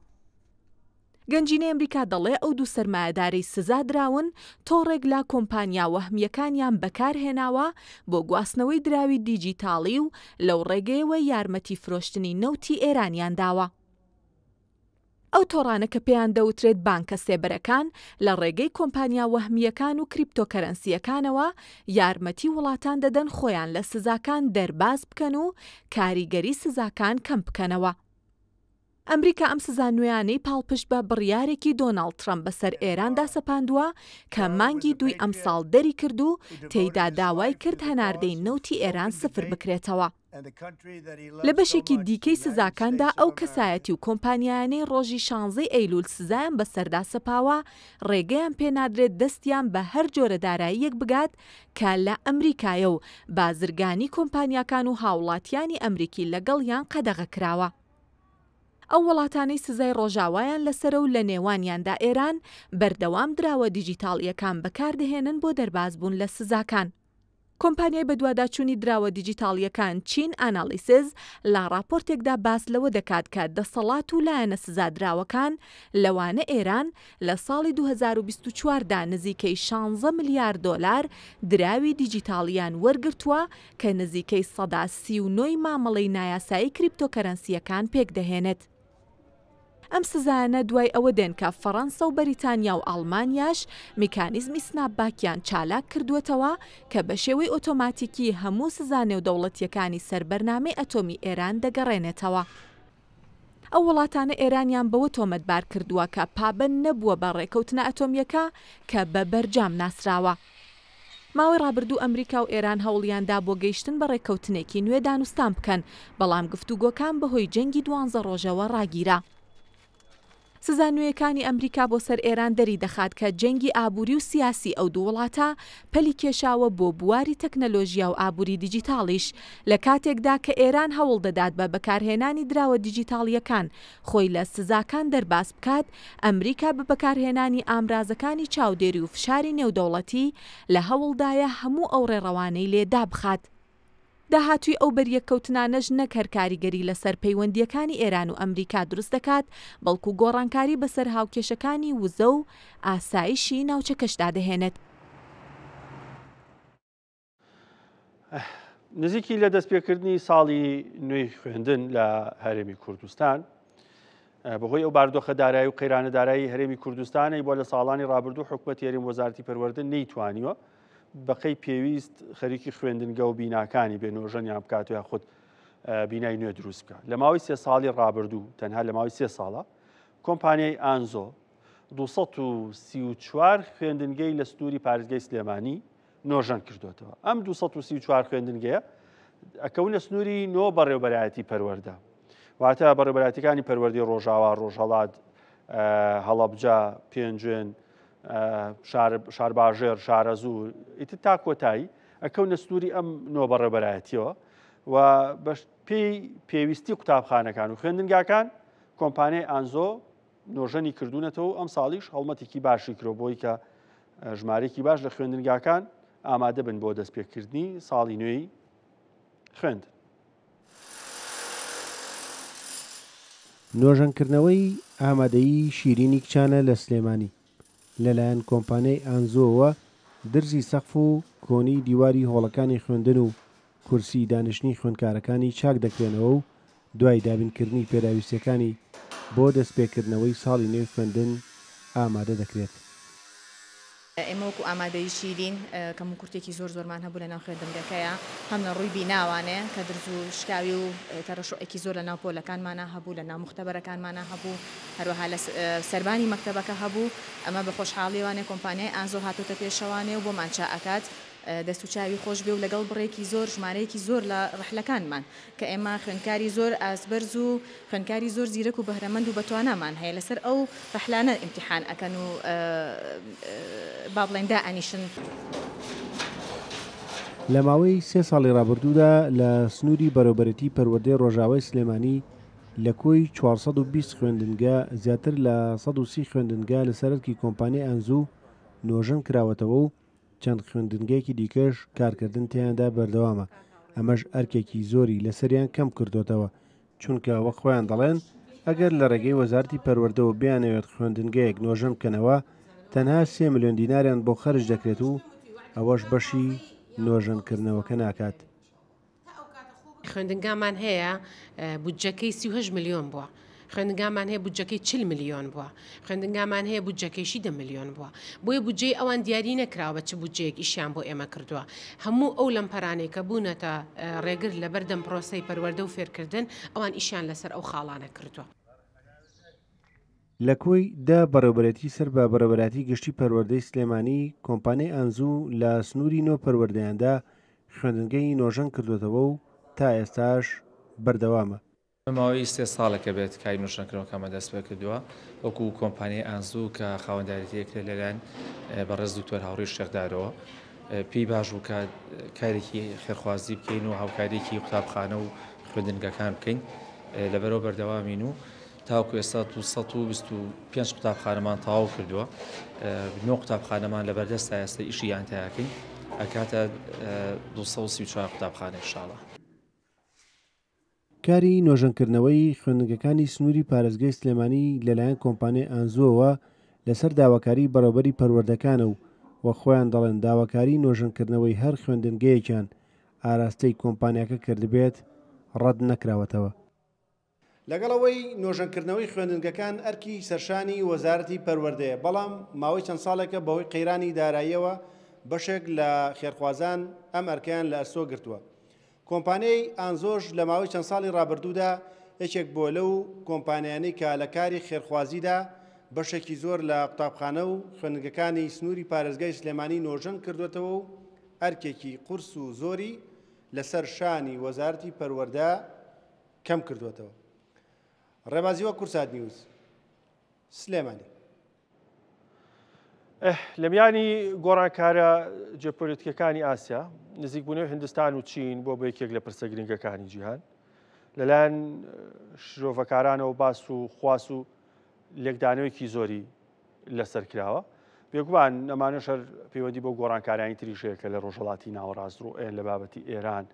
گەنجینەی ئەمریکا دەڵێ ئەو دوو سەرمایەدارەی سزا دراون تۆڕێک لە کۆمپانیا وەهمییەکانیان بەکارهێناوە بۆ گواستنەوەی دراوی دیجیتاڵی و لەو ڕێگەیەوە یارمەتی فرۆشتنی نەوتی ئێرانیان داوە. ئەو تۆڕانە کە پێیان دەوترێت بانکە سێبەرەکان، لە ڕێگەی کۆمپانیا وەهمییەکان و کریپتۆکەرەنسییەکانەوە یارمەتی وڵاتان دەدەن خۆیان لە سزاکان دەرباز بکەن و کاریگەری سزاکان کەم بکەنەوە. ئەمریکا ئەم سزا نوێیانەی پاڵپشت بە بڕیارێکی دۆناڵد ترەمپ بەسەر ئێراندا سەپاندووە کە مانگی دووی ئەمساڵ دەریکرد و تێیدا داوای کرد هەناردەی نەوتی ئێران سفر بکرێتەوە. لە بەشێکی دیکەی سزاکاندا ئەو کەسایەتی و کۆمپانیایانەی ڕۆژی شانزەی ئەیلول سزایان بەسەردا سەپاوە، ڕێگەیان پێنادرێت دەستیان بە هەر جۆرە داراییەک بگات کە لە ئەمریکایە و بازرگانی کۆمپانیاکان و هاوڵاتیانی ئەمریکی لەگەڵیان قەدەغە کراوە. ئەو وڵاتانەی سزای ڕۆژاوایان لەسەرە و لە نێوانیاندا ئێران، بەردەوام دراوە دیجیتاڵییەکان بەکاردەهێنن بۆ دەربازبوون لە سزاکان. کۆمپانیای بەدواداچوونی دراوە دیجیتاڵییەکان چین ئانالیسز لە ڕاپۆرتێکدا باس لەوە دەکات کە دەسەڵات و لایەنە سزادراوەکان لەوانە ئێران لە ساڵی 2024 دا نزیکەی شانزە ملیار دۆلار دراوی دیجیتاڵییان وەرگرتووە کە نزیکەی 39% ی مامەڵەی نایاسایی کریپتۆکەرەنسییەکان پێکدەهێنێت. ئەم سزایانە دوای ئەوە دێن کە فەڕەنسە و بەریتانیا و ئاڵمانیاش میکانیزمی snapback یان چالاک کردووەتەوە کە بە شێوەی ئۆتۆماتیکی هەموو سزا نێودەوڵەتییەکانی سەر بەرنامەی ئەتۆمی ئێران دەگەڕێنێتەوە. ئەو وڵاتانە ئێرانیان بەوە تۆمەتبار کردووە کە پابەند نەبووە بە ڕێکەوتنە ئەتۆمییەکە کە بە بەرجام ناسراوە. ماوەی ڕابردوو ئەمریکا و ئێران هەوڵیاندا بۆ گەیشتن بە ڕێککەوتنێکی نوێ دانوستان بکەن، بەڵام گفتوگۆکان بەهۆی جەنگی دوانزە ڕۆژەوە ڕاگیرا. سزا نوێیەکانی ئەمریکا بۆ سەر ئێران دەریدەخات کە جەنگی ئابووری و سیاسی ئەو دوو وڵاتە پەلی کێشاوە بۆ بواری تەکنەلۆژیا و ئابووری دیجیتاڵیش، لە کاتێکدا کە ئێران هەوڵ دەدات بە بەکارهێنانی دراوە دیجیتاڵییەکان خۆی لە سزاکان دەرباز بکات، ئەمریکا بە بەکارهێنانی ئامرازەکانی چاودێری و فشاری نێودەوڵەتی لە هەوڵدایە هەموو ئەو ڕێڕەوانەی لێ دابخات. داهاتووی ئەو بەریەککەوتنانەش نەک هەر کاریگەری لەسەر پەیوەندییەکانی ئێران و ئەمریکا دروست دەکات، بەڵکو گۆڕانکاری بەسەر هاوکێشەکانی وزە و ئاسایشی ناوچەکەشدا دەهێنێت. نزیکی لە دەستپێکردنی ساڵی نوێی خوێندن لە هەرێمی کوردستان بەهۆی ئەو باردۆخە دارایی و قەیرانە دارایی هەرێمی کوردستانی بۆ لە ساڵانی ڕابردوو حکوومەت هەرێم وەزارتی پەروەردە نەیتوانیوە بەقەی پێویست خەریکی خوێندنگە و بیناکانی بێ نۆژەنیان بکات و یاخود بینای نوێ دروست بکات لە ماوەی سێ ساڵی ڕابردوو تەنها لە ماوەی سێ ساڵە کۆمپانیای ئانزۆ 234 خوێندنگەی لە سنووری پارێزگای سلێمانی نۆژەن کردوێتەوە ئەم 234 خوێندنگەیە ئەکەونە سنووری نۆ بەڕێوبەرایەتی پەروەردە واتە بەڕێوبەرایەتەکانی پەروەردەی ڕۆژاوا ڕۆژهەڵات هەڵەبجە پێنجوێن شارباژێر شارەزوور ئیتر تا کۆتایی ئەکەونە سنووری ئەم نۆ بەڕێوبەرایەتیەوە و بەش پێی پێویستی قوتابخانەکان و خوێندنگاکان کۆمپانیای ئانزۆ نۆژەنی کردوونەتەوە و ئەمساڵیش هەڵمەتێکی باشی کرۆ بۆی کە ژمارەیەکی باش لە خوێندنگاکان ئامادە بن بۆ دەستپێکردنی ساڵی نوێی خوێندن. نۆژەنکردنەوەی ئامادەیی شیرینی کچانە لە سلێمانی لەلایەن کۆمپانیای ئانزۆوە درزی سەقف و کۆنی دیواری هۆڵەکانی خوێندن و کورسی دانیشتنی خوێندکارەکانی چاک دەکرێنەوە و دوای دابینکردنی پێداویستییەکانی بۆ دەستپێکردنەوەی ساڵی نوێی خوێندن ئامادە دەکرێت. ئێمە وەکو ئامادەیی شیرین کەموکورتیەکی زۆر زۆرمان هەبوو لەناو خوێندنگەکەیا هەم لە ڕووی بیناوانێ کە درز و شکاوی و تەرەشوعێکی زۆر لەناو پۆلەکانمانا هەبوو لەناو موختەبەرەکانمانا هەبوو هەروەها لە سەربانی مەکتەبەکە هەبوو ئەمە بە خۆشحاڵیەوانێ کۆمپانیای ئانزۆ هاتۆتە پێشەوانێ و بۆمان چا ئەکات دەست و چاوی خۆش بێ و لەگەڵ بڕێکی زۆر ژمارەیەکی زۆر لە ڕەحلەکانمان کە ئێمە خوێندکاری زۆر ئاست بەرز و خوێندکاری زۆر زیرەک و بەهرەمەند و بەتوانامان هەیە لەسەر ئەو ڕەحلانە ئیمتیحان ئەکەن و با بڵێین دائەنیشن. لە ماوەی سێ ساڵی ڕابردوودا لە سنووری بەڕێوبەرێتی پەروەردەی ڕۆژاوای سلێمانی لە کۆی 420 خوێندنگە زیاتر لە 130 خوێندنگە لەسەر ئەرکی کۆمپانیای ئانزو نۆژەن کراوەتەوە و چەند خوێندنگەیەکی دیکەش کارکردن تێیاندا بەردەوامە، ئەمەش ئەرکێکی زۆری لەسەریان کەم کردۆتەوە، چونکە وەک خۆیان دەڵێن ئەگەر لە ڕێگەی وەزارەتی پەروەردەوە بیانەوێت خوێندنگەیەک نۆژەن بکەنەوە تەنها سێ ملیۆن دیناریان بۆ خەرج دەکرێت و ئەوەش بەشی نۆژەنکردنەوەکە ناکات. خوێندنگامان هەیە بودجەکەی 38 ملیۆن بووە خوێندنگامان هەیە بودجەکەی 40 ملیۆن بووە خوێندنگامان هەیە بودجەکەیشی دە ملیۆن بووە بۆیە بودجەی ئەوان دیاری نەکراوە بە چ بودجەیەک ئیشیان بۆ ئێمە کردووە هەموو ئەو لەمپەرانەی کە بوونەتە ڕێگر لەبەردەم پرۆسەی پەروەردە و فێرکردن ئەوان ئیشیان لەسەر ئەو خاڵانە کردووە. لە کۆی دە بەڕێوبەرێتی سەر بە بەڕێوبەرایەتی گشتی پەروەردەی سلێمانی، کۆمپانیای ئانزو لە سنووری نۆ پەروەردەیاندا خوێندنگەی نۆژەن کردۆتەوە و تا ئێستاش بەردەوامە. ماوەی سێ ساڵێکە بێت کاری نۆژەنکردنەوەکانمان دەست پێکردووە وەکو کۆمپانیای ئانزو کە خاوەندارێتی ئەکرێت لەلایەن بەڕێز دکتۆر هاوڕی شێخدارەوە پێی باش بوو کە کارێکی خێرخوازی بکەین و هاوکاریەکی قوتابخانە و خوێندنگەکان بکەین لەبەرەوە بەردەوامین و تاوەکو ئێستا 225 قوتابخانەمان تەواو کردووە نۆ قوتابخانەمان لەبەردەستا ئێستا ئیشی یان تیاکەین ئەکاتە 234 قوتابخانە ئینشاڵا. کاری نۆژەنکردنەوەی خوێندنگەکانی سنووری پارێزگای سلێمانی لەلایەن کۆمپانیای ئانزۆوە لەسەر داواکاریی بەڕێوەبەری پەروەردەکانە و وەک خۆیان دەڵێن داواکاریی نۆژەنکردنەوەی هەر خوێندنگەیەکیان ئاراستەی کۆمپانیاکە کردبێت ڕەت نەکراوەتەوە. لەگەڵ ئەوەی نۆژەنکردنەوەی خوێندنگەکان ئەرکی سەرشانی وەزارەتی پەروەردەیە، بەڵام ماوەی چەند ساڵێکە بەهۆی قەیرانی داراییەوە بەشێک لە خێرخوازان ئەم ئەرکەیان لە ئەستۆ گرتووە. کۆمپانیای ئانزۆش لە ماوەی چەند ساڵی ڕابردوودا یەکێک بووە لەو کۆمپانیانەی کە لە کاری خێرخوازیدا بەشێکی زۆر لە قوتابخانە و خوێندنگەکانی سنووری پارێزگای سلێمانی نۆژەن کردووەتەوە و. ئەرکێکی قورس و زۆری لەسەر شانی وەزارەتی پەروەردە کەم کردووەتەوە. ڕێبازی وە کوردسات نیوز، سلێمانی. لە میانی گۆڕانکارە جیۆپۆلیتیکەکانی ئاسیا، نزیکبوونەوەی هندستان و چین بۆ بە یەکێک لە پرسە گرنگەکانی جیهان. لەلایەن شرۆڤەکارانەوە باس و خواس و لێکدانەوەیەکی زۆری لەسەر کراوە. بێگومان ئەمانەش هەر پەیوەندی بۆ گۆڕانکاریانی تریش هەیە کە لە ڕۆژهەڵاتی ناوەڕاست ڕوئێن لە بابەتی ئێران،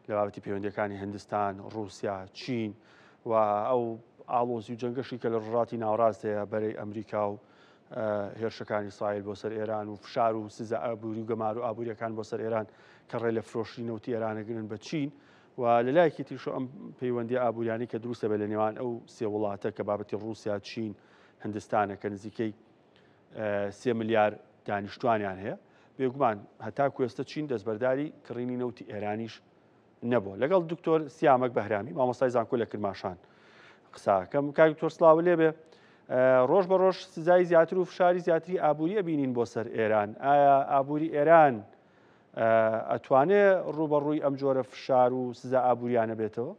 لە بابەتی پەیوەندیەکانی هندستان، ڕووسیا، چین و ئەو ئاڵۆزی و جەنگەشی کە لە ڕۆژهەڵاتی ناوەڕاست هەیە بەرەی ئەمریکا و هێرشەکانی ئیسرائیل بۆ سەر ئێران و فشار و سزا ئابووری و گەمار و ئابووریەکان بۆ سەر ئێران کە ڕێ لە فرۆشتنی نەوتی ئێرانەگرن بە چین و لە لایەکی تریشەوە ئەم پەیوەندی ئابووریانی کە دروستە بێت لە نێوان ئەو سێ وڵاتە کە بابەتی ڕووسیا، چین، هندستانە کە نزیکەی سێ ملیار دانیشتوانیان هەیە. بێگومان هەتاکو ئێستا چین دەستبەرداری کڕینی نەوتی ئێرانیش نەبووە. لەگەڵ دکتۆر سیامەک بەهرامی مامۆستای زانکۆ لە کرماشان قساکەم. کاک دکتۆر سڵاو لێبێ. ڕۆژ بە ڕۆژ سزای زیاتر و فشاری زیاتری ئابووری ئەبینین بۆ سەر ئێران. ئایا ئابووری ئێران ئەتوانێ ڕووبەڕووی ئەم جۆرە فشار و سزا ئابووریانە بێتەوە؟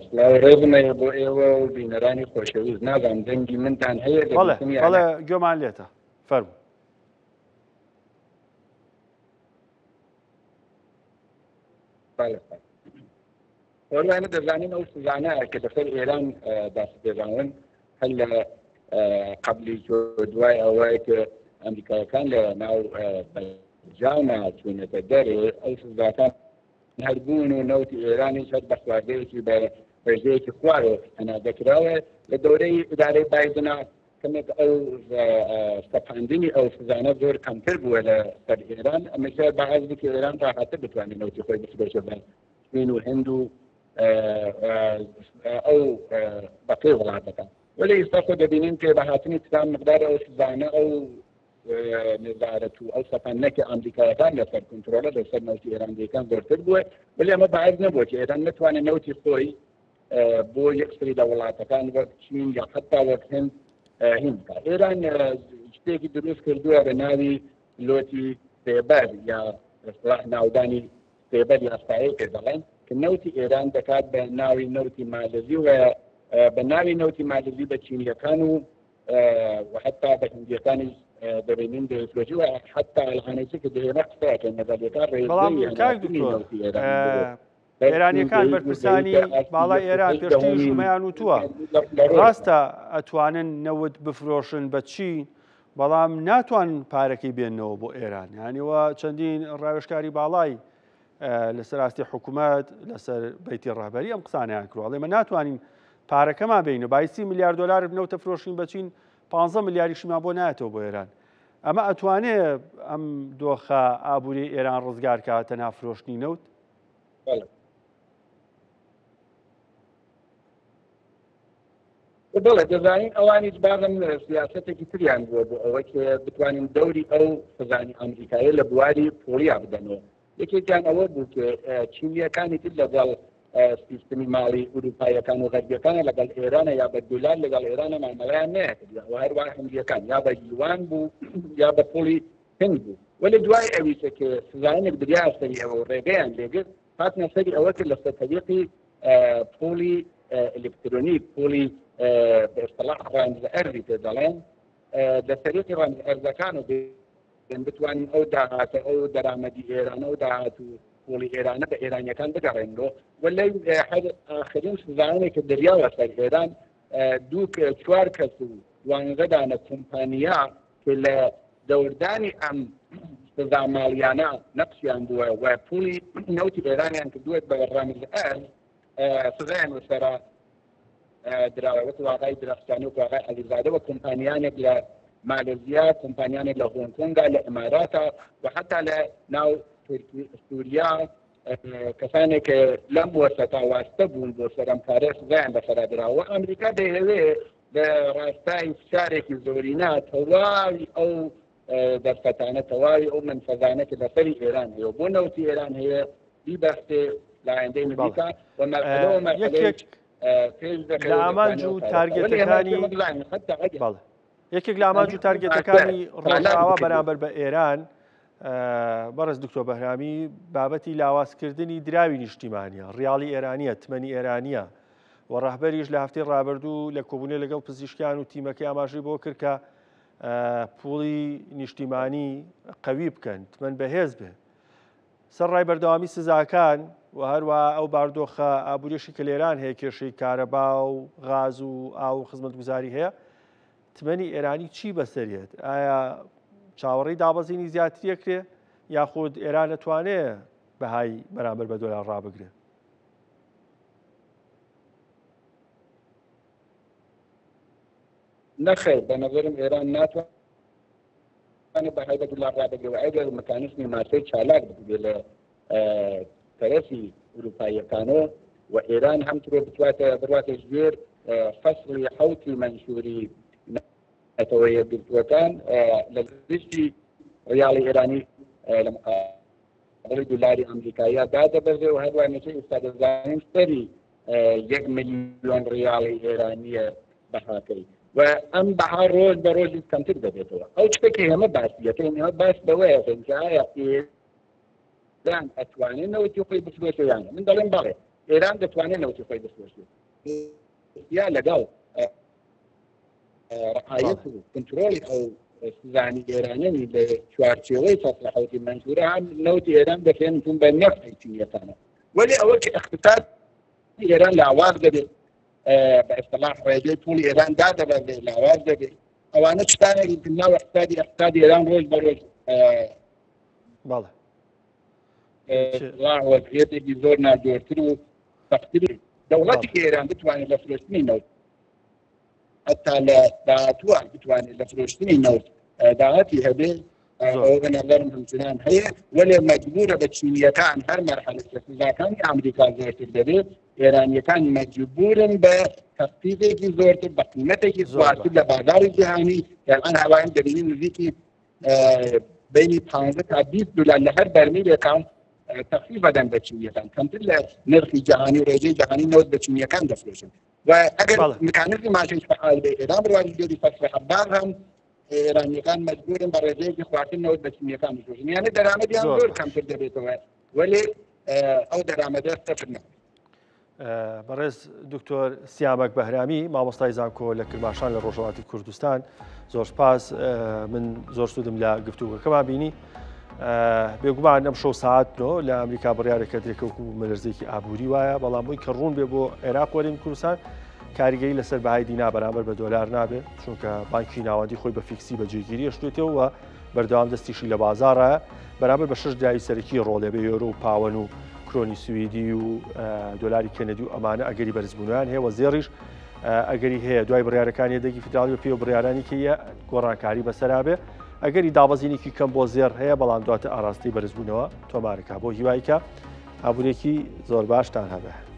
سڵاو ڕێزم هەیە بۆ ئێوە و بینەرانی خۆشەویست نازانم دەنگی منتان هەیە بەڵێ بەڵێ گوێمان لێتە فەرموو. بەڵێ ئێمە دەزانین ئەو سزانە کە لەسەر ئێران داسپێراون هەر لە قبلی دوای ئەوەی کە ئەمریکایەکان لە ناو بەرجامە چوونەتە دەرێ ئەو سزاکان هەربوون و نەوتی ئێرانیش هەر بە خواردەیەکی بە ڕێژەیەکی خوارەوە هەناردەکراوە لە دەورەی ئیدارەی بایدنا کەمێک ئەو سەپاندنی ئەو سزانە زۆر کەمتر بووە لە سەر ئێران ئەمەش باعث بوو کە ئێران ڕاحەتر بتوانێت نەوتی خۆی بفرۆشێ بە چین و هند و ئەو بەقی وڵاتەکان وەلێ ئێستا خۆ دەبینین کە بە هاتنی ترامپ مقدار ئەو سزانە ئەو نەزارەت و ئەو سەپاندنە کە ئەمریکایەکان لەسەر کنترۆڵە لەسەر نەوتی ئێران دەیکەن زۆرتر بووە وەلێ ئەمە باعث نەبووە کە ئێران نەتوانێت نەوتی خۆی بۆ یەکسری لە وڵاتەکان وەک چین یا حتا وەک هند هین بکات ئێران شتێکی دروست کردووە بە ناوی لۆتی سێبەر یا اصطلاح ناودانی سێبەر یا سایە پێ دەڵێن کە نەوتی ئێران دەکات بە ناوی نەوتی مالزی و بە ناوی نەوتی مالزی بە چینیەکان و و حتا بە هندیەکانیش دەبینین دەیفرۆشی و حتا ئەلعانێکی کە دەهێنە قسەکەن لەگەڵ بەڵام کاک دکتۆر ئێرانیەکان بەرپرسانی باڵای ئێران پێشتریش ئەمەیان وتووە ڕاستە ئەتوانن نەوت بفرۆشن بە چین بەڵام ناتوانن پارەکەی بێنەوە بۆ ئێران یانیوە چەندین ڕاوێژکاری باڵای لەسەر ئاستی حکوومەت لەسەر بەیتی ڕەهبەری ئەم قسانیان کردووە ئەڵێ مە ناتوانین پارەکەمان بین و بایسی میلیارد دلار نەوتە فرۆشین بەچین 15 ملیاریشیمان بۆ نایەتەوە بۆ ئێران ئەمە ئەتوانێ ئەم دۆخە ئابووری ئێران ڕزگار کا تەنها فرۆشتنی نەوت؟ بەڵێ دەزانین ئەوانیش بازم سیاسەتێکی تریان بووە بۆ ئەوە کە بتوانین دەوری ئەو سزانی ئەمریکایە لە بواری پوڵیا بدەنەوە یەکێکیان ئەوە بوو کە چینیەکانی تر لەگەڵ سیستمی ماڵی ئوروپاییەکان و غەربیەکانە لەگەڵ ئێرانە یا بە دولار لەگەڵ ئێرانە مامەڵەیان نەکرد و هەروە هندیەکان یا بە یوان بوو یا بە پوڵی هند بوو وەلێ دوای ئەویشە کە سزایانێک دریا سەری ئەوە و ڕێگەیان لێگرت هاتنە سەری ئەوە کرد لەسەر تەریقی پوڵی ئەلکترۆنی پوڵی بە ئیستڵاح ڕەمز ئەرزی پێ دەڵێن لە تەریقی ڕەمز ئەرزەکان و بتوانین ئەو داهاتە ئەو دەرامەدی ئێرانە و داهات و پوڵی ئێرانە بە ئێرانیەکان بگەڕێنەوە و لەی هەر ئاخرین سزایانێک کە دریاوە سەر ئێران دوو چوار کەس و دوانزە دانە کۆمپانیا کە لە دەوردانی ئەم سزا ماڵیانە نەقشیان بووە و پوڵی نەوتی ئێرانیان کردووە بە ڕەمز ئەرز سزایان وەسەرا دراوە وەکو ئاغای درەختانی و ئاغای عەلیزادە و کۆمپانیانێک لە مالزیا کۆمپانیانێک لە هۆنگ کۆنگا لە ئیماراتە و حتا لە ناو تورکی سووریا کەسانێک لەم وەسەتا واستە بوون بۆ سەرم کارە سزایان بەسەرا دراوە ئەمریکا دەیەوێ لە ڕاستای فشارێکی زۆرینە تەواوی ئەو دەرفەتانە تەواوی ئەو منفەزانە کە لەسەری ئێران هەیە بۆ نەوتی ئێران هەیە بیبەستێ لە ئایندەی نزیکە و مەرحەلە و مەرحەلەی یەکێک. پێش لە دەکەوێت ئامانج دەتوانێت و ئەو کارە بکات. وەلێ ئێمە تارگێتەکانی ئێمە بزانین حەتتا ئەگەر بەڵێ یەکێک لە ئامانج و تارگێتەکانی چالاک ڕۆژئاوا بکرێت. بەرامبەر بە ئێران بەڕێز دکتۆر بەهرامی بابەتی لاوازکردنی دراوی نیشتیمانیە، ڕیاڵی ئێرانیە، تمەنی ئێرانیە و ڕەهبەریش لە هەفتەی ڕابردوو لە کۆبوونەوە لەگەڵ پزیشکیان و تیمەکەی ئاماژەی بۆ کرد کە پوڵی نیشتیمانی قوی بکەن، تمەن بەهێز بێ. سەرڕای بەردەوامی سزاکان و هەروەها ئەو باردۆخە ئابووریەشی کە لە ئێران هەیە کێشەی کارەبا و غاز و ئاو و خزمەتگوزاری هەیە، تمەنی ئێرانی چی بەسەریێت؟ ئایا چاوەڕێی دابەزینی زیاتری ئەکرێ یاخود ئێران ئەتوانێ بەهای بەرامبەر بە دۆلار ڕابگرێ؟ نەخێر بە نەزەرم ئێران ناتوانێت بەهای بە دولار ڕابگرێ و ئەگەر مکانیزمی ماسەی چالاک بکرێ لە تەرەفی ئوروپاییەکانەوە و ئێران هەم ترۆ بتواتە بڕواتە ژێر فەسڵی حەوتی مەنشووری نەتەوە یەکگرتووەکان لە دژی ڕیاڵی ئێرانی لە مقابلی دولاری ئەمریکاییە دادەبەزێ و هەروە نەچێ ئێستا دەزانین سەری یەک ملیۆن ڕیاڵی ئێرانیە بەهاکەی و ئەم بەها ڕۆژ بە ڕۆژی کەمتر دەبێتەوە. ئەو شتێک کە ئێمە باسی دەکەین، ئێمە باس لەوەیە کە ئایا ئێران ئەتوانێت نەوتی خۆی بفرۆشێ یان من دەڵێم بەڵێ ئێران دەتوانێت نەوتی خۆی بفرۆشێت یا لەگەڵ ڕعایەت و کنترۆڵی ئەو سزانی ئێرانەنی لە چوارچێوەی فەصل حوتی مەنشورە هەم نەوتی ئێران دەکرێن چون بە نەفعی چینیەکانە. وەلی ئەوە کە اقتصاد ئێران لاواز دەبێت، بە ئیستلاح ڕێژەی پوڵی ئێران دادەبەزێت، لاواز دەبێت، ئەوانە شتانێک ناو اقتصادی اقتصادی ئێران ڕۆژ بە ڕۆژ بەڵێ وەزعیەتێکی زۆر ناجۆرتر و سەختتر دەوڵەتی ئێران بتوانێت لە فرۆشتنی نەوت حتا لە داهاتووە بتوانێت لە فرۆشتنی نەوت داهاتی هەبێ، ئەوە بە نظرم هەمچنان هەیە. وەلێ مەجبورە بە چینیەکان هەر مەرحەلە کە سزاکانی ئەمریکا زۆرتر دەبێت، ئێرانیەکان مەجبورن بە تەخفیفێکی زۆرتر بە قیمەتێکی خوارتر لە بازاری جیهانی. ئەلان هەوایان دەبینین نزیکی بینی 15 تا 20 دلار لە هەر بەرمیلێکان تەخفیف بەدەن بە چینیەکان، کەمتر لە نرخی جیهانی و ڕێژەی جیهانی نەوت بە چینیەکان دەفرۆشن. و ئەگەر مکانیزمی ماشین فعال بێ ئێران بڕواری جۆری فەسڵ حەبار هەم ئێرانیەکان مەجبورن بە ڕێژەیەکی خوارتر نەوت بە چینیەکان بفرۆشن، یانە دەرامەتیان زۆر کەمتر دەبێتەوە، وەلێ ئەو دەرامەتە سەفر نابێت. بەڕێز دکتۆر سیامەک بەهرامی مامۆستای زانکۆ لە کرماشان لە ڕۆژهەڵاتی کوردستان، زۆر سپاس. من زۆر سوودم لە گفتوگۆکەمان بینی. بێگومان ئەم شەو ساعت نۆ لە ئەمریکا بڕیارێکە درێکەوەکو مەلەرزێکی ئابووری وایە، بەڵام بۆی کە ڕوون بێ بۆ عێراق وەرین کوردستان کاریگەری لەسەر بەهای دینا بەرامبەر بە دۆلار نابێت، چونکە بانکی ناوەندی خۆی بە فیکسی بە جێگیری هێشتوێتەوە بەردەوام دەستیشی لە بازاڕە بەرامبەر بە شش دراوی سەرەکی ڕۆڵێ بە یۆرۆ و پاوەن و کرۆنی سوئیدی و دۆلاری کەنەدی و ئەمانە ئەگەری بەرزبوونیان هەیە و زێڕیش ئەگەری هەیە دوای بڕیارەکانی یەدەگی فیدراڵی بە پێی بڕیارانی کە گۆڕانکاری بەسەرا بێ. ئەگەری دابەزینێکی کەم بۆ زێڕ هەیە، بەڵام دواتر ئاراستەی بەرزبوونەوە تۆمارەکە. بۆ هیوایکە ئابوورێکی زۆر باشتان هەبێ.